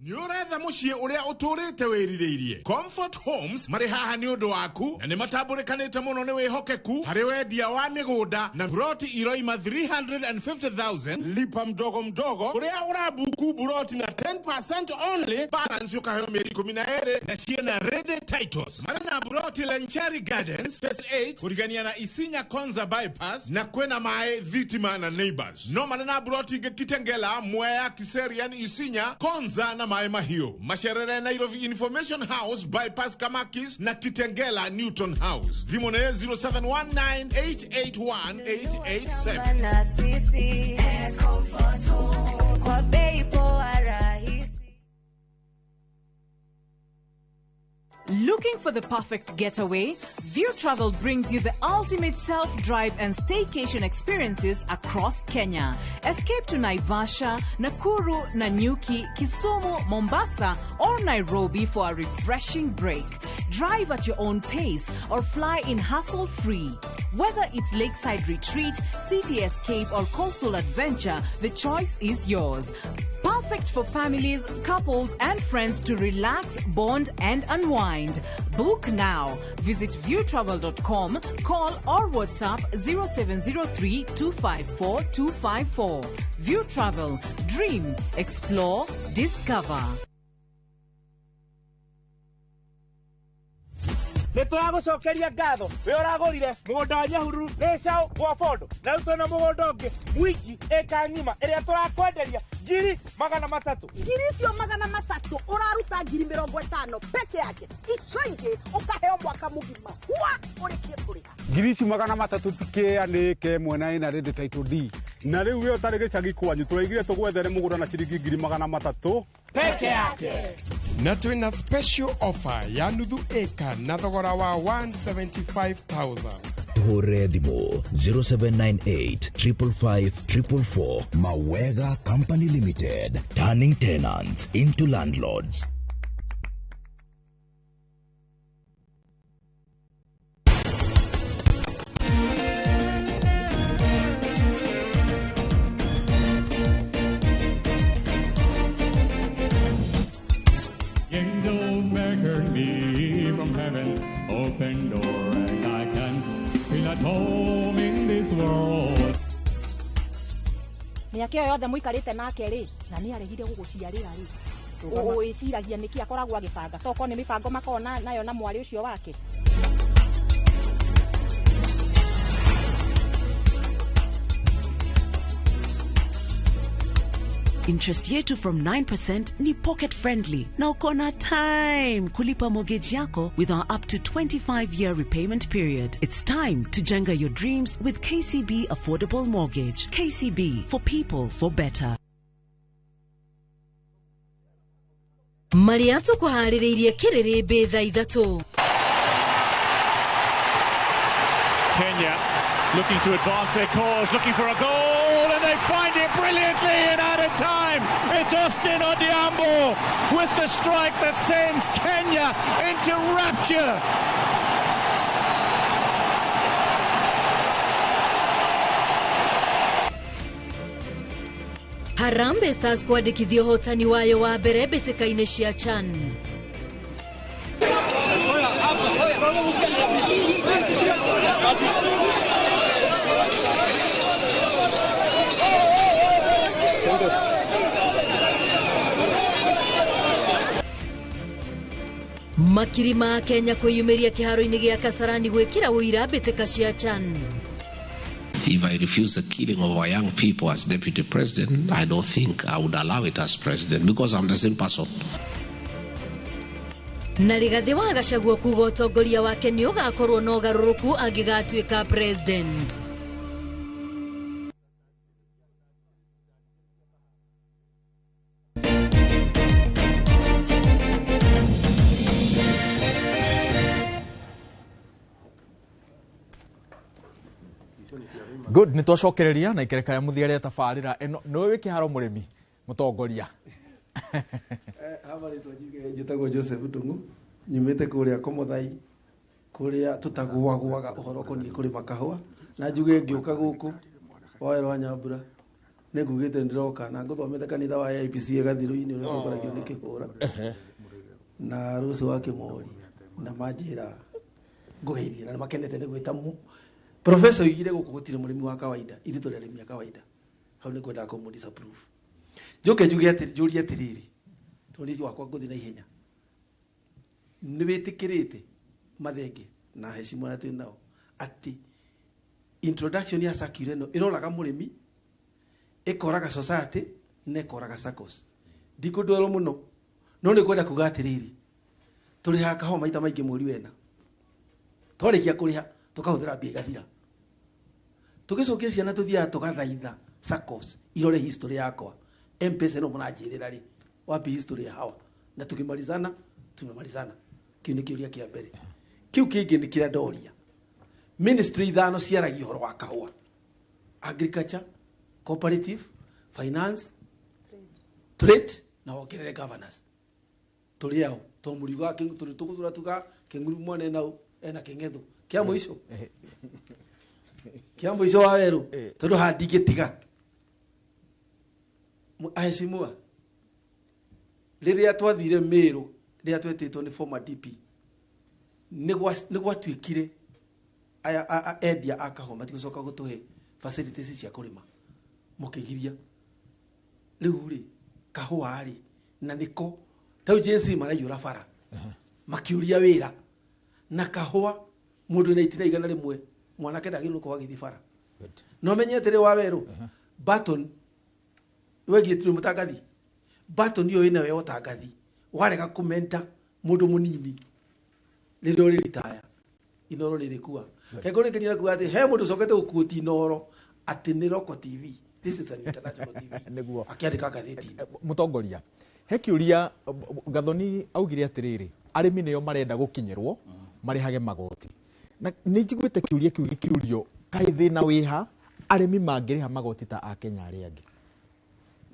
Nĩ ũretha mũciĩ ũrĩa ũtũrĩte wĩrirĩirie. Comfort Homes marĩ haha nĩ ũndũ waku na nĩ matambũrĩkanĩte mũno nĩ wĩhokeku harĩ wendia wa mĩgũnda na buroti iroima 350,000 lipa mdogo mdogo ũrĩa ũrabuku buroti na 10% only balance ũkaheo mĩeri 12 na ciĩna ready titles. Marĩ na buroti Lencheri Gardens Phase 8 kũrigania na Isinya Konza Bypass na kwĩna maĩ thitima na neighbors. No marĩ na buroti ingĩ Kitengela, Mwea, Kiserian, Isinya, Konza na maĩ mahiũ. Macerere Nairobi Information House Bypass Kamakis na Kitengela Newton House. Thimũ nĩ 0719881887. Na sisi at Comfort Home kwa bei poa rahisi. Look Looking for the perfect getaway? View Travel brings you the ultimate self-drive and staycation experiences across Kenya. Escape to Naivasha, Nakuru, Nanyuki, Kisumu, Mombasa, or Nairobi for a refreshing break. Drive at your own pace or fly in hassle-free. Whether it's lakeside retreat, city escape, or coastal adventure, the choice is yours. Perfect for families, couples, and friends to relax, bond, and unwind. Book now. Visit viewtravel.com, call or WhatsApp 0703 254 254. View Travel. Dream, explore, discover. Nä tå ragå cokeria ngatho wä å ragå rire må gå nda wa Nyahururu nä cao gwa Bondo na rä u twĩna må gå nda å ngä mwingi ĩka ng'ima ĩrĩa tũrakwenderia 300,000. 300,000 ũraruta 50,000 peke yake, icio ingĩ ũkaheo mwaka mũgima wa ũrĩkie kũrĩha. 300,000 tikĩa nĩ ĩka ĩmwe na ĩna rĩndĩ title D na rĩu we ũtarĩ gĩcagi kwanyu tũraigire tũgwethere mũgũnda na ciringi 300,000 peke yake. Na twina special offer ya nuthu eka na thogora wa 175,000. Tuhũrĩre thimũ 0798 555 444. Mawega Company Limited, turning tenants into landlords. Angels beckon me from heaven, open door, and I can feel at home in this world. Mĩaka ĩyo yothe mũikarĩte nake rĩ, na nĩ aregire gũgũciarĩra rĩ, wĩciragia nĩkĩ akoragwo agĩbanga? Tokorwo nĩ mĩbango makoragwo nayo na mwarĩ ũcio wake. Interest yetu from 9% ni pocket friendly na uko na time kulipa mortgage yako with our up to 25-year repayment period. It's time to jenga your dreams with KCB Affordable Mortgage. KCB, for people, for better. Marĩa tũkũharĩrĩirie kĩrĩrĩmbĩ thaa ithatũ. Kenya looking to advance their cause, looking for a goal, and they find it brilliantly in added time. It's Austin Odhiambo with the strike that sends Kenya into rapture. Harambee Stars kwandĩkithia ũhotani wayo wa mbere mbĩtĩka-inĩ cia CHAN. Makiri ma Kenya kwĩyumĩria kĩharo-inĩ gĩa Kasarani gwĩkĩra ũira mbĩtĩka cia CHAN. If I refuse the killing of our young people as deputy president, I don't think I would allow it as president because I'm the same person. Na Rigathi wa Gachagua kuga ũtongoria wake nĩ ũgakorwo na ũgarũrũku angĩgatuĩka president. Good, nä twacokereria na ikereka rĩa mũthia rĩa tabarĩra ĩno. Nĩwe wĩ kĩharo mũrĩmi mũtongoria. Haha rĩtwa njuge njĩtagwo Joseph Ndung'u, nyumĩte kũrĩa Komothai, kũrĩa tũtagũagũaga ũhoro ũkoniĩ kũrĩma kahũa, na njuge ngĩũka gũkũ wawe rwa Nyambura nĩ ngugĩte ndĩroka na ngũthomete kanitha wa AIPCA Gathirũ-inĩ ũrĩa ũtongoragio nĩ Kĩhũra na Rũciũ wa Kĩmori, na manjĩra ngũgeithie na nĩmakenete nĩ gwĩta Professor oigire gũkũ gũtirĩ mũrĩmi wa kawaida, ithuĩ tũrĩ arĩmi a kawaida. Hau nĩ ngwendaga kũmũ disapprove. Njoke njuge atĩ njũrie atĩrĩrĩ, tondũ wakwa ngũthiĩ na ihenya. Nĩ wĩtĩkĩrĩte Mathenge na heshima arĩa twĩ nao atĩ introduction ya circular ĩno ĩroraga mũrĩmi, ĩkoraga society na ĩkoraga SACCOS. Ndikũndwerwo mũno, no nĩ ngwenda kuga atĩrĩrĩ, tũrĩhaga kahũa maita maingĩ mweri wena. Twarĩkia kũrĩha tũkahũthĩra mbia igathira. Tũgĩcokia ciana tũthiaga tũgathaitha SACCOS irore history yakwa. M-Pesa ĩno mũranjĩrĩra rĩ, wapi history ya hawa? Na tukimalizana tumemalizana. Kĩu nĩ kĩũria kĩa mbere. Kĩu kĩngĩ nĩ kĩrĩa ndoria. Ministry ithano ciaragia ũhoro wa kahũa: agriculture, cooperative, finance, trade na wongerere governance. Tũrĩ ao to mũrigo wa tũrĩ tũgũthura tuga kĩng'uru mwana nau ena kĩng'etho kĩa mũico, kĩa mũico wa werũ, tondũ haha ndingĩtiga. Aheshimiwa, rĩrĩa twathire Meru, rĩrĩa twetĩtwo nĩ former DP, nĩ gwatuĩkire aya endia a kahũa matigũcoka gũtũhe facilities cia kũrĩma, mũkĩgiria. Rĩu rĩ, kahũa rĩ, na nĩko tau Gen Z maraiyũra bara makĩũria wĩra na kahũa. Mũndũ wĩna itina 100, mwanake ndagĩrĩirwo gũkorwo agĩthiĩ bara. No menye atĩrĩ, wa werũ, Barton wegiĩ tũrĩ mũtangathi, Barton ĩyo ĩnayo ya ũtangathi, warega kũmenta mũndũ mũnini rĩrĩa ũrĩ ritaya, Inoro rĩrĩkua. Kengũrĩkĩria na kuga atĩ he mũndũ ũcokete gũkuũti Inoro atĩ nĩ local TV. This is an international TV. Nĩguo. Akĩandĩka ngathĩti-inĩ. Mũtongoria, he kĩũria Gathoni augire atĩrĩrĩ, arĩmi nĩo marenda gũkinyĩrwo marĩhage magoti, na nĩ njiguĩte kĩũria kĩu gĩkĩũrio, kaĩ thĩna wĩha arĩmi mangĩrĩha magoti ta akenya arĩa angĩ?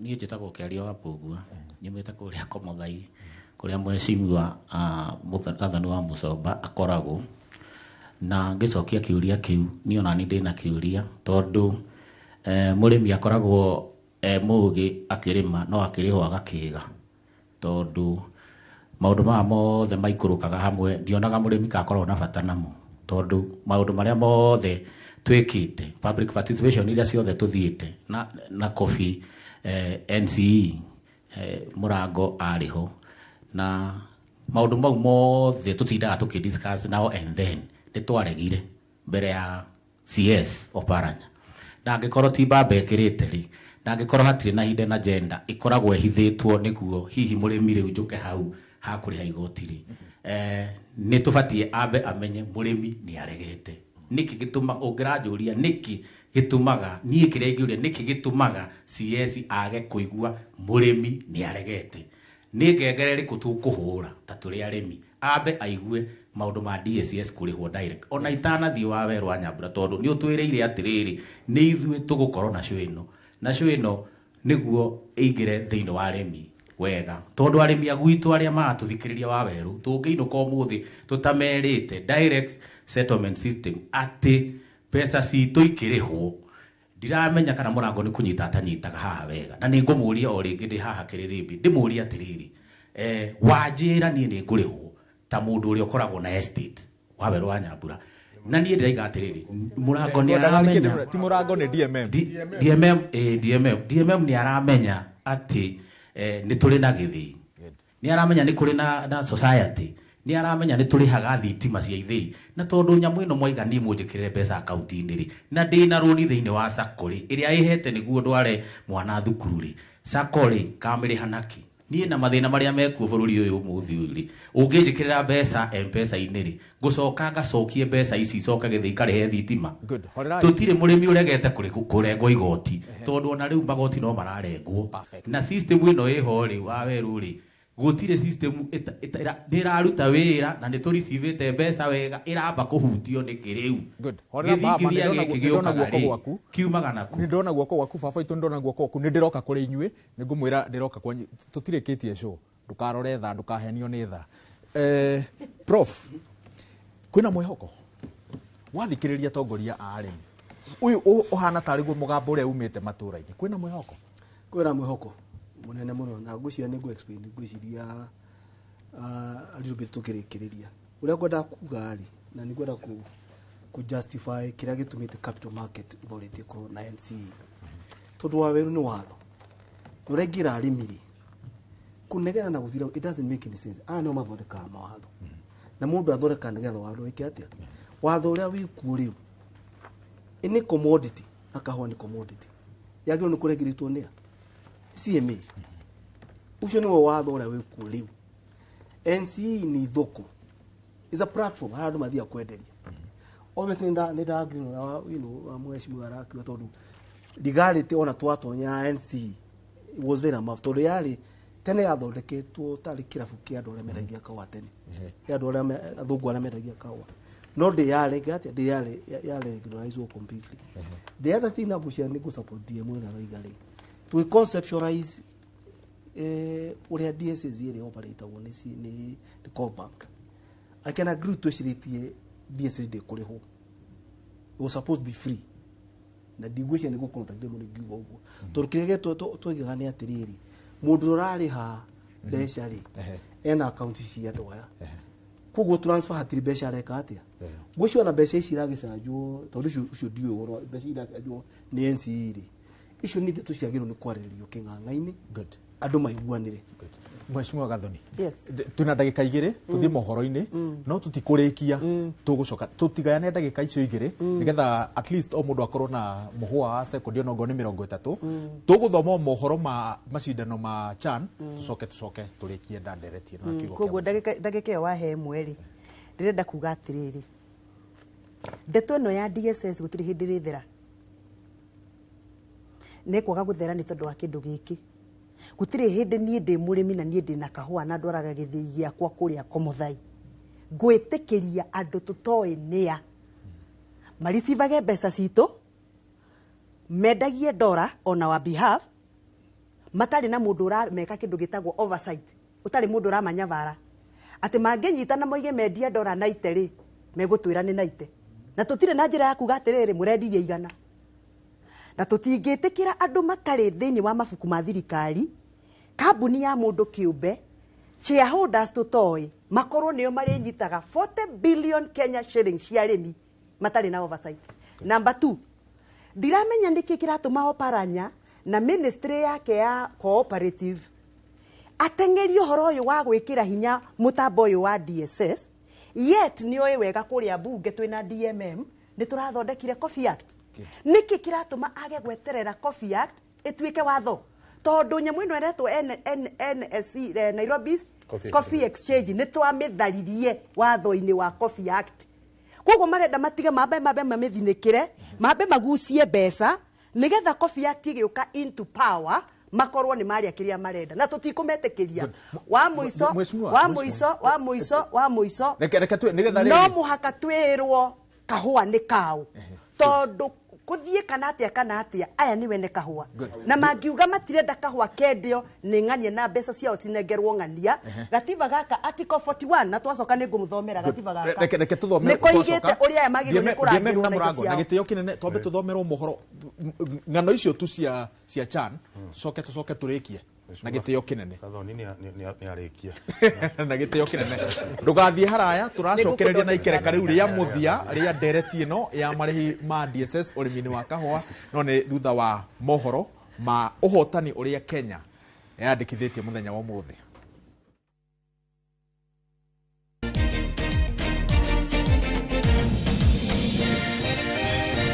Niĩ njĩtagwo Kĩario wa Mbũgua, nyumĩte kũrĩa Komothai, kũrĩa mheshimiwa Gathoni wa Mũcomba akoragwo. Na ngĩcokia kĩũria kĩu, niĩ ona niĩ ndĩna kĩũria, tondũ mũrĩmi akoragwo e mũgĩ akĩrĩma, no akĩrĩhwo agakĩga, tondũ maũndũ maya mothe maikũrũkaga hamwe. Ndionaga mũrĩmi kakoragwo na bata namo, tondũ maũndũ marĩa mothe twĩkĩte, public participation iria ciothe tũthiĩte na Kofi, NCE, mũrango arĩ ho, na maũndũ mau mothe tũtindaga tũkĩ now and then, nĩ twaregire mbere ya CS Oparanya. Na angĩkorwo ti mbamba ĩkĩrĩte rĩ, na angĩkorwo hatirĩ na hidden agenda ĩkoragwo ĩhithĩtwo nĩguo hihi mũrĩmi rĩu njũke hau hakũrĩha igoti rĩ, nĩ tũbatiĩ ambe amenye mũrĩmi nĩ aregete. Nĩkĩ gĩtũma ũngĩranjũria nĩkĩ gĩtũmaga, niĩ kĩrĩa ingĩũria, nĩkĩ gĩtũmaga CS age kũigua mũrĩmi nĩ aregete? Nĩ ngengere ĩrĩkũ tũkũhũra ta tũrĩ arĩmi ambe aigue maũndũ ma DSS kũrĩhwo direct, ona itanathiĩ wa werũ wa Nyambura? Tondũ nĩ ũtwĩrĩire atĩrĩrĩ, nĩ ithuĩ tũgũkorwo na show ĩno, na show ĩno nĩguo ĩingĩre thĩinĩ wa arĩmi wega, tondũ arĩmi a gwitũ arĩa maratũthikĩrĩria, wa werũ, tũngĩinũka ũmũthĩ tũtamerĩte direct settlement system atĩ mbeca citũ ikĩrĩhwo, ndiramenya kana mũrango nĩ kũnyita atanyitaga haha wega. Na nĩ ngũmũria o rĩngĩ ndĩ haha kĩrĩrĩmbĩ, ndĩmũrie atĩrĩrĩ, wanjĩra niĩ nĩ ngũrĩhwo ta mũndũ ũrĩa ũkoragwo na estate, wa werũ wa Nyambura, na niĩ ndĩraiga atĩrĩrĩ, mũrango nĩ aramenya Ti mũrango, nĩ DMM. DMM, DMM nĩ aramenya atĩ nĩ tũrĩ na gĩthĩi, nĩ aramenya nĩ kũrĩ na society, nĩ aramenya nĩ tũrĩhaga thitima cia ithĩi. Na tondũ nyamũ ĩno mwaiga niĩ mũnjĩkĩrĩre mbeca akaunti-inĩ rĩ, na ndĩna rũni thĩinĩ wa sacco rĩ, ĩrĩa ĩhete nĩguo ndware mwana thukuru rĩ, sacco rĩ, kamĩrĩha nakĩ? Niĩ na mathĩna marĩa mekuo bũrũri ũyũ ũmũthĩ ũyũ rĩ, ũngĩnjĩkĩrĩra mbeca M-Pesa-inĩ rĩ, ngũcoka ngacokie mbeca ici, icoke gĩthĩi ikarĩhe thitima? Good. Horerai. Tũtirĩ mũrĩmi ũregete kũrengwo igoti, tondũ ona rĩu magoti no mararengwo. Na system ĩno ĩho rĩ, wa werũ rĩ, gũtirĩ system nĩ ĩraruta wĩra na nĩ tũricivĩte mbeca wega, ĩramba kũhutio nĩkĩ rĩu? Good. Horera baba, Gĩthingithia nĩndona gĩkĩ nĩndona gĩũkaga guoko rĩ, gwaku. Kiumaga naku? Nĩ ndona guoko gwaku, baba witũ, nĩ ndona guoko gwaku. Nĩ ndĩroka kũrĩ inyuĩ, nĩ ngũmwĩra ndĩroka kwanyu. Tũtirĩkĩtie show, ndũkarore thaa, ndũkahenio nĩ thaa. Prof, kwĩna mwĩhoko wathikĩrĩria atongoria a arĩmi, ũyũ ũhana tarĩ guo mũgambo ũrĩa umĩte matũra-inĩ, kwĩna mwĩhoko? Kwĩna mwĩhoko mũnene mũno, na ngwĩciria nĩ ngũ-explain, ngwĩciria a little bit tũkĩrĩkĩrĩria ũrĩa ngwendaga kuga rĩ, na nĩ ngwenda ku justify kĩrĩa gĩtũmĩte Capital Market Authority ĩkorwo na NCE, tondũ wa werũ nĩ watho na ũrĩa ingĩra arĩmi rĩ, kũnegena na gũthira, it doesn't make any sense. Aya nĩo mathondekaga mawatho, na mũndũ athondekaga nĩgetha watho wĩke atĩa? Watho ũrĩa wĩkuo rĩu nĩ commodity, na kahũa nĩ commodity, yagĩrĩirwo nĩ kũregirĩtwo nĩa CMA. Ũcio nĩwe watho ũrĩa wĩkuo rĩu. NCE nĩ thoko, is a platform harĩa andũ mathiaga kwenderia. Obviously nĩ nda agree na wa mheshimiwa arakiuga, tondũ legality ona twatonya NCE, it was very amount, tondũ yarĩ Tene yathondeketwo tarĩ kĩrabu kĩa andũ arĩa mendagia kahũa tene, kĩa andũ arĩa athũngũ arĩa mendagia kahũa, no ndĩyarĩ atĩa, ndĩyarĩ yarĩ regularized completely. The other thing nagucia nĩ gũ-support DM ĩrĩa aroiga rĩ, tũgĩ conceptualize ũrĩa DSS ĩrĩa operatagwo nĩ nĩ Co-op Bank. I can agree, twĩcirĩtie DSS ndĩkũrĩhwo, it was supposed to be free, na ndigwĩciria nĩ gũ-contradict mũno ingiuga ũguo, tondũ kĩrĩa twaigaga nĩ atĩrĩrĩ, mũndũ ũrĩa ũrarĩha mbeca rĩ, ena akaunti cia andũ aya, koguo transfer hatirĩ mbeca areka atĩa. Ngwĩciria ona mbeca ici iragĩcanjwo, tondũ ũcio ndiũĩ ũhoro, mbeca iracanjwo nĩ NCE rĩ, icio nĩ ndeto ciagĩrĩirwo nĩ kwarĩrĩrio kĩng'ang'a-inĩ, andũ maiguanĩre. Mheshimiwa Gathoni, Yes. Twĩna ndagĩka 2 tũthiĩ mohoro-inĩ, no tũtikũrĩkia, tũgũcoka tũtigayane ndagĩka icio 2 nĩgetha at least o mũndũ akorwo na mũhũa wa sekondi onokorwo nĩ 30. Tũgũthoma o mohoro ma macindano ma CHAN, tũcoke tũrĩkie ndandereti ĩno na kiugo kĩa Koguo ndagĩka ĩyo wahe ĩmwe rĩ, ndĩrenda kuga atĩrĩrĩ, ndeto ĩno ya DSS gũtirĩ hĩndĩ ĩrĩthera, nĩ kwaga gũthera nĩ tondũ wa kĩndũ gĩkĩ. Gũtirĩ hĩndĩ niĩ ndĩ mũrĩmi na niĩ ndĩ na kahũa na ndwaraga gĩthĩi gĩakwa kũrĩa Komothai, ngwĩtĩkĩria andũ tũtoĩ nĩa maricivage mbeca citũ, mendagie ndora on our behalf, matarĩ na mũndũ ũrameka kĩndũ gĩtagwo oversight, ũtarĩ mũndũ ũramanyabara atĩ mangĩnyitana moige mendia ndora naite rĩ, megũtwĩra nĩ naite, na tũtirĩ na njĩra ya kuga atĩrĩrĩ, mũrendirie 100. Na tũtingĩtĩkĩra andũ matarĩ thĩinĩ wa mabuku ma thirikari, kambuni ya mũndũ kĩũmbe, shareholders tũtoĩ, makorwo nĩo marĩnyitaga 40 billion Kenya shillings cia arĩmi matarĩ na oversight. Number 2, ndiramenya nĩkĩ kĩratũma Oparanya na ministry yake ya cooperative ateng'erie ũhoro ũyũ wa gwĩkĩra hinya mũtambo ũyũ wa DSS, yet nĩoĩ wega kũrĩa mbunge twĩna DMM nĩ tũrathondekire Coffee Act. Nĩkĩ kĩratũma age gweterera Coffee Act ĩtuĩke watho, tondũ nyamũ ĩno ĩretwo NSE, Nairobi Coffee Coffee Exchange, nĩ twamĩtharirie watho-inĩ wa Coffee Act. Koguo marenda matige, mambe mamĩthinĩkĩre, mambe magucie mbeca nĩgetha Coffee Act ĩgĩũka into power makorwo nĩ marĩa kĩrĩa marenda, na tũtikũmetĩkĩria. Wa mũico, Mheshimiwa, wa Mheshimiwa. mũico, wa mũico, wa mũico, Reke nĩgetha no rĩrĩ mũhaka twĩrwo kahũa nĩ kaũ, tondũ kũthiĩ kana atĩa kana atĩa, aya nĩ wene kahũa, na mangiuga matirenda kahũa kendio nĩ ng'ania na mbeca ciao cinengerwo ng'ania. Gatiba gaka article 41, na twacoka nĩ ngũmũthomera gatiba gaka, Reke tũthome. Nĩ koigĩte ũrĩa aya magĩrĩirwo nĩ DMM kũrangĩrwo na na indo mũrango na ciao. gĩtĩo kĩnene, twambe tũthomerwo mohoro, ng'ano icio tu cia CHAN, tũcoke tũrĩkie na gĩtĩo kĩnene. Gathoni nĩ arĩkia. Na gĩtĩo kĩnene, ndũgathiĩ haraya, tũracokereria na ikereka rĩu rĩa mũthia rĩa ndereti ĩno ya marĩhi ma DSS ũrĩmi-inĩ wa kahũa, no nĩ thutha wa mohoro ma ũhotani ũrĩa Kenya yandĩkithĩtie mũthenya wa ũmũthĩ.